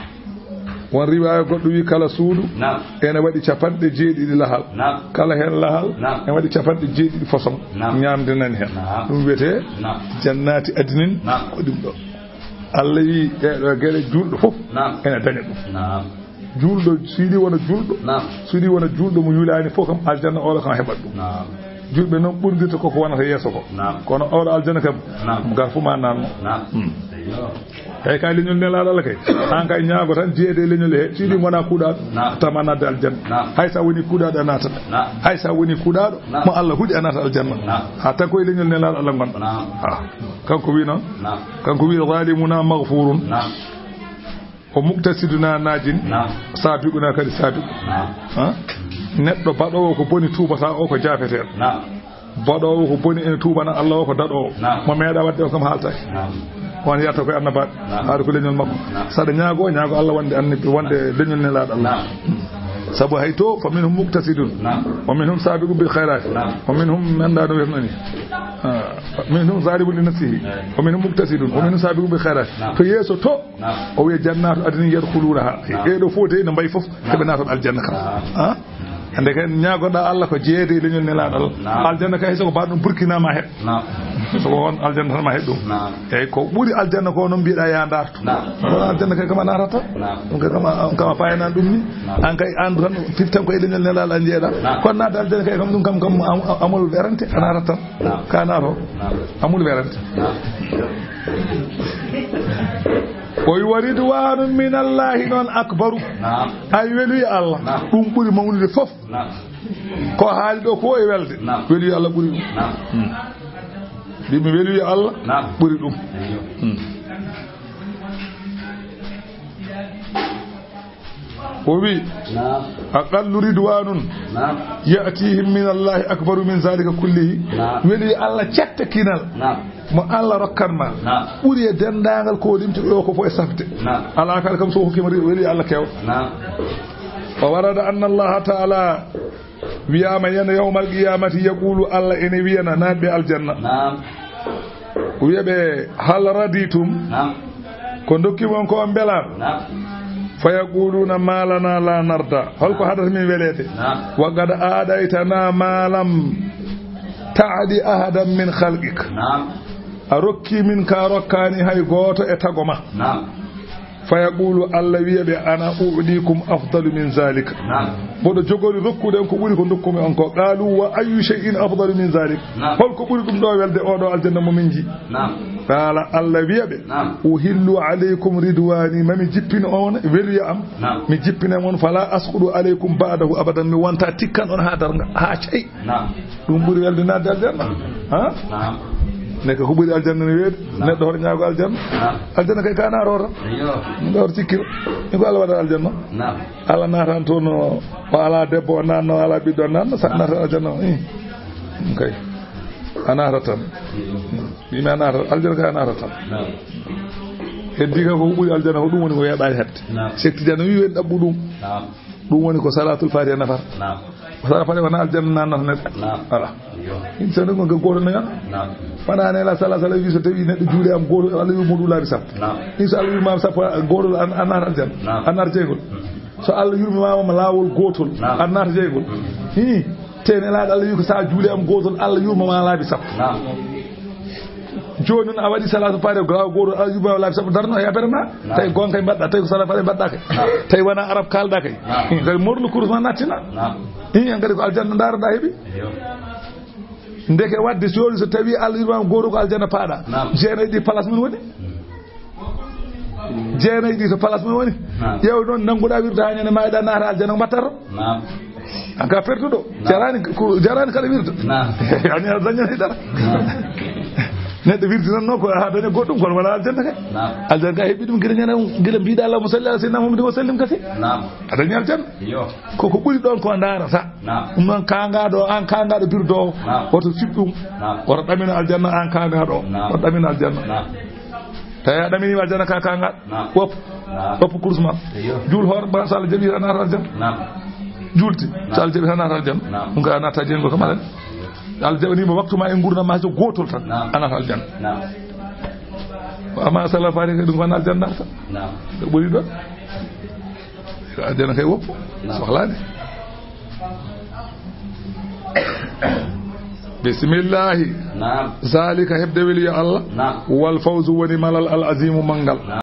Won riwaaya goɗɗo wi kala suudu Naam. ene waɗi capanɗe jeeɗiɗi lahal. Naam. Kala heen lahal Naam. ene waɗi capanɗe jeeɗiɗi façon Naam. ñaamde nani heen. Naam. Ɗum wiyetee Naam. jannaati adnin Naam. ko ɗum ɗo. Allah wi ɗeɗo geɗe juulɗo fof Naam. ene daña ɗum. Naam. Juulɗo, so yiɗi wona juulɗo, Naam. so yiɗi wona juulɗo mo yulaani fof kam, aljanna oɗo kam heɓat ɗum. Naam. Julɓe noon ɓurdirta koko wonata yeeso ko. Naam. Kono oɗo aljanna kam, naam, mo gar fu ma naanno. Naam. Hmm. Eyyo. Kay kay leñol Nelaaɗo Allah kay. An kay ñaago tan jeeyede e leñol he. Siɗi ngona kuuɗaaɗo. Naam. Tama naatde aljanna. Naam. Hay sa woni kuuɗaaɗo a naata. Naam. Hay sa woni kuuɗaaɗo, naam, mo Allah huɗi a naata aljanna. Naam. Ha tan koye leñol Nelaaɗo Allah ngonɗa. Naam. Ha. Kanko wi noon. Naam. Kanko wi zalimuna maghfurun. Naam. O muktasiduna najin, naam, sabiquna kadi sabiqu. Naam. Ha? Neɗɗo baɗoowo ko boni tuubata o ko jaafeteeɗo. Naam. Baɗoowo ko boni ene tuubana Allah o ko daɗoowo. Naam. Mo meeɗa waɗde o kam haaltaaki. Naam. On yiyata koye annabaaɓe. Naam. Haade ko leñol makko. Naam. Saɗa ñaago, ñaago Allah wonde annabi, wonde leñol Nelaaɗo Allah. Naam. Sabu hay to, fa minhum muktasidun. Naam. Wa minhum sabiqun bil khayrati. Naam. Wa minhum, mi anndaa no wiyatnoo ni. Ah, minhum zalimun li nafsihi. Eey. Wa minhum muktasidun. Wa minhum sabiqun bil khayrati. Naam. To yeeso to, naam, o wiya, "Jannatu adnin yadkhulunaha." Naam. Ɓee ɗo fof de no mbayi fof, naam, heɓe naata aljanna kam. Naam. Ha? Hannde kay ñaagoɗaa Allah ko jeeyede e leñol Nelaaɗo Allah. Naam. Aljanna kay, so ko mbaɗa ɗum Burkina ma heɓ. Naam. So ko on aljanna tan ma heɓ ɗum. Naam. Eyyi, ko ɓuri aljanna ko noon mbiɗa ya ndartu. Naam. Kono aljanna kay kam a naatata. Naam. Ɗum kay kam a, kam a payanani ɗum ni. Naam. An kay anndu tan, firti tan ko e leñol Nelaaɗo a jeeyɗa. Naam. Kono naatde aljanna kay kam ɗum kam, kam am-, amol werante a naatata tan. Naam. Ka naato. Naam. Amol werante. Naam. O wi, "Wa ridwanun minallahi noon akbaru." Naam. Ay weluye Allah. Naam. Ɗum ɓuri mawnude fof. Naam. Ko haali ɗo ko e welde. Naam. Weluye Allah ɓuri ɗum. Naam. Hmm. Mbi mi weluye Allah, naam, ɓuri ɗum. Eyyo. Hmm. O wi, naam, "Aqallu ridwanun, naam, ya'tihim min Allahi akbaru min zalika kullihi." Naam. Weli Allah cetta kinal. Naam. Mo Allah rokkan ma. Naam. Ɓuri e denndaangal ko limti ɗo ko fof e safde. Naam. Alaa kala kam so hokkima ri-, weli Allah kew. Naam. O warada anna Allah ta'ala wiyama yana yawmal qiyamati yaqulu, Allah ene wiyana naatɓe aljanna. Naam. Wiya ɓe, "Hal raditum?" Naam. Ko dokki mon ko on mbelaama? Naam. Fa yaquluna ma lana la narda. Holko haɗata min weleede? Naam. Wa qad aadaytana ma lam taadi ahadan min khalqik. Naam. A rokki min ka rokkaani hay gooto e tago ma. Naam. Fa yaqulu, Allah wiya ɓe, "Ana u'dikum afdalu min zalik." Naam. Mboɗo jogori rokkude on ko ɓuri ko dokkumi on ko. Qalu, "Wa ayyu shay'in afdalu min zalik?" Naam. Holko ɓuri ɗum ɗo welde oɗo aljanna mo min ji? Naam. Qala, Allah wiya ɓe, naam, "Uhillu alaykum ridwani, mami jippin on weluya am." Naam. Mi jippine mon, "Fala asqudu alaykum ba'dahu abadan." Mi wonta tikkan on ha darga, ha cey. Naam. Ɗum ɓuri welde naatde aljanna. Ha? Naam. Ndeke ko ɓuri aljanna ne weeɗi. Naam. Neɗɗo hoto ñaago aljanna. Naam. Aljanna kay ka naatoo tan. Eyyo. Ɗum ɗo hoto cikkiro. Ni ko Allah waɗa aljanna. Naam. Allah naatan toon o, o ala debbo o naatno, o ala ɓiɗɗo o naatno, sa naata aljanna o. Ih. Ɗum kay. A naata tan. Eyyo. Mimi a naata, aljanna kay a naata tan. Naam. Heddi ka ko ɓuri aljanna ko ɗum woni ko weeɓaani hedde. Naam. Sekti jana wi wen ɗaɓɓu ɗum. Naam. Ɗum woni ko salatul fatiha nafata. Naam. Ko salatul fatiha wona aljanna naatnata neɗɗo. Naam. Voilà. Yo. Insa ɗum ko gooto no yana. Naam. Wona ne la sala sala wi so tawi neɗɗo juuɗe am gooto, Allah wi mo ɗum laabi sappo. Naam. Insa Allah wi ma sappo, gooto an, an naata aljanna. Naam. An naata jeygol. Mm. So Allah yurmi ma ma laawol gootol, naam, an naata jeygol. Mm. Hi, te Nelaaɗo Allah wi ko sa juuɗe am gootol, Allah yurma ma laabi sappo. Naam. Jooni noon a waɗi salatu paare, ko laawol gootol, Allah yurma laabi sappo, darno e affaire ma. Naam. Tawi gonga kay mbaɗɗa, tawi ko salatu paare mbaɗɗa kay. Naam. Tawi wona arab kalɗa kay. Naam. Kadi morlo kurus ma nattina. Naam. Ii, en kadi ko aljanna ndaroɗa heɓi. Eyo. Ndeke wadde jooni so tawi Allah yurma gootol ko aljanna paaɗa. Naam. Jeenayi ɗi place mum woni. Jeenayi ɗi to place mum woni. Naam. Ƴeew noon nannguɗa wirde haa ñande ma eɗa naata aljanna ko mbatta to. Naam. An ka pertuɗo. Naam. Jarani ko, jarani kala wirde. Naam. Ani a dañani dara. Naam. Neɗɗo wirdi noon noon ko haa daña goɗɗum kono wala aljanna kay. Naam. Aljanna ka heɓi ɗum gila ñande, gila mbiɗa Allahumma salli ala sayyidina Muhammadin wa sallim kasi. Naam. A dañi aljanna. Yo. Koko ɓuri ɗon ko ndarata. Naam. Ɗum noon kaangaɗo, an kaangaɗo birdowo. Naam. Woto fiɓ ɗum. Naam. Woto ɗamino aljanna, an kaangaɗo. Naam. Woto ɗamino aljanna. Naam. Tawi a ɗaminima aljanna ka kaangaɗo. Naam. Woppu. Naam. Woppu kurus ma. Eyo. Juul hoore ma, so Allah jaɓi a naata aljanna. Naam. Juulti. Naam. So Allah jaɓi a naata aljanna. Naam. Ɗum ka a naata jeyngol kam alani. Eyo. Allah jaɓanima waktu ma e gurdam ma so gootol tan. Naam. A naata aljanna. Naam. Amma salafare kadi ko aljanna naata. Naam. Ko ɓuri ɗon. Aljanna kay woppu. Naam. Sohlaani. Bismillahi. Naam. Zalika heɓde weliyo Allah. Naam. Wal fawzu woni malal al azimu manngal. Naam.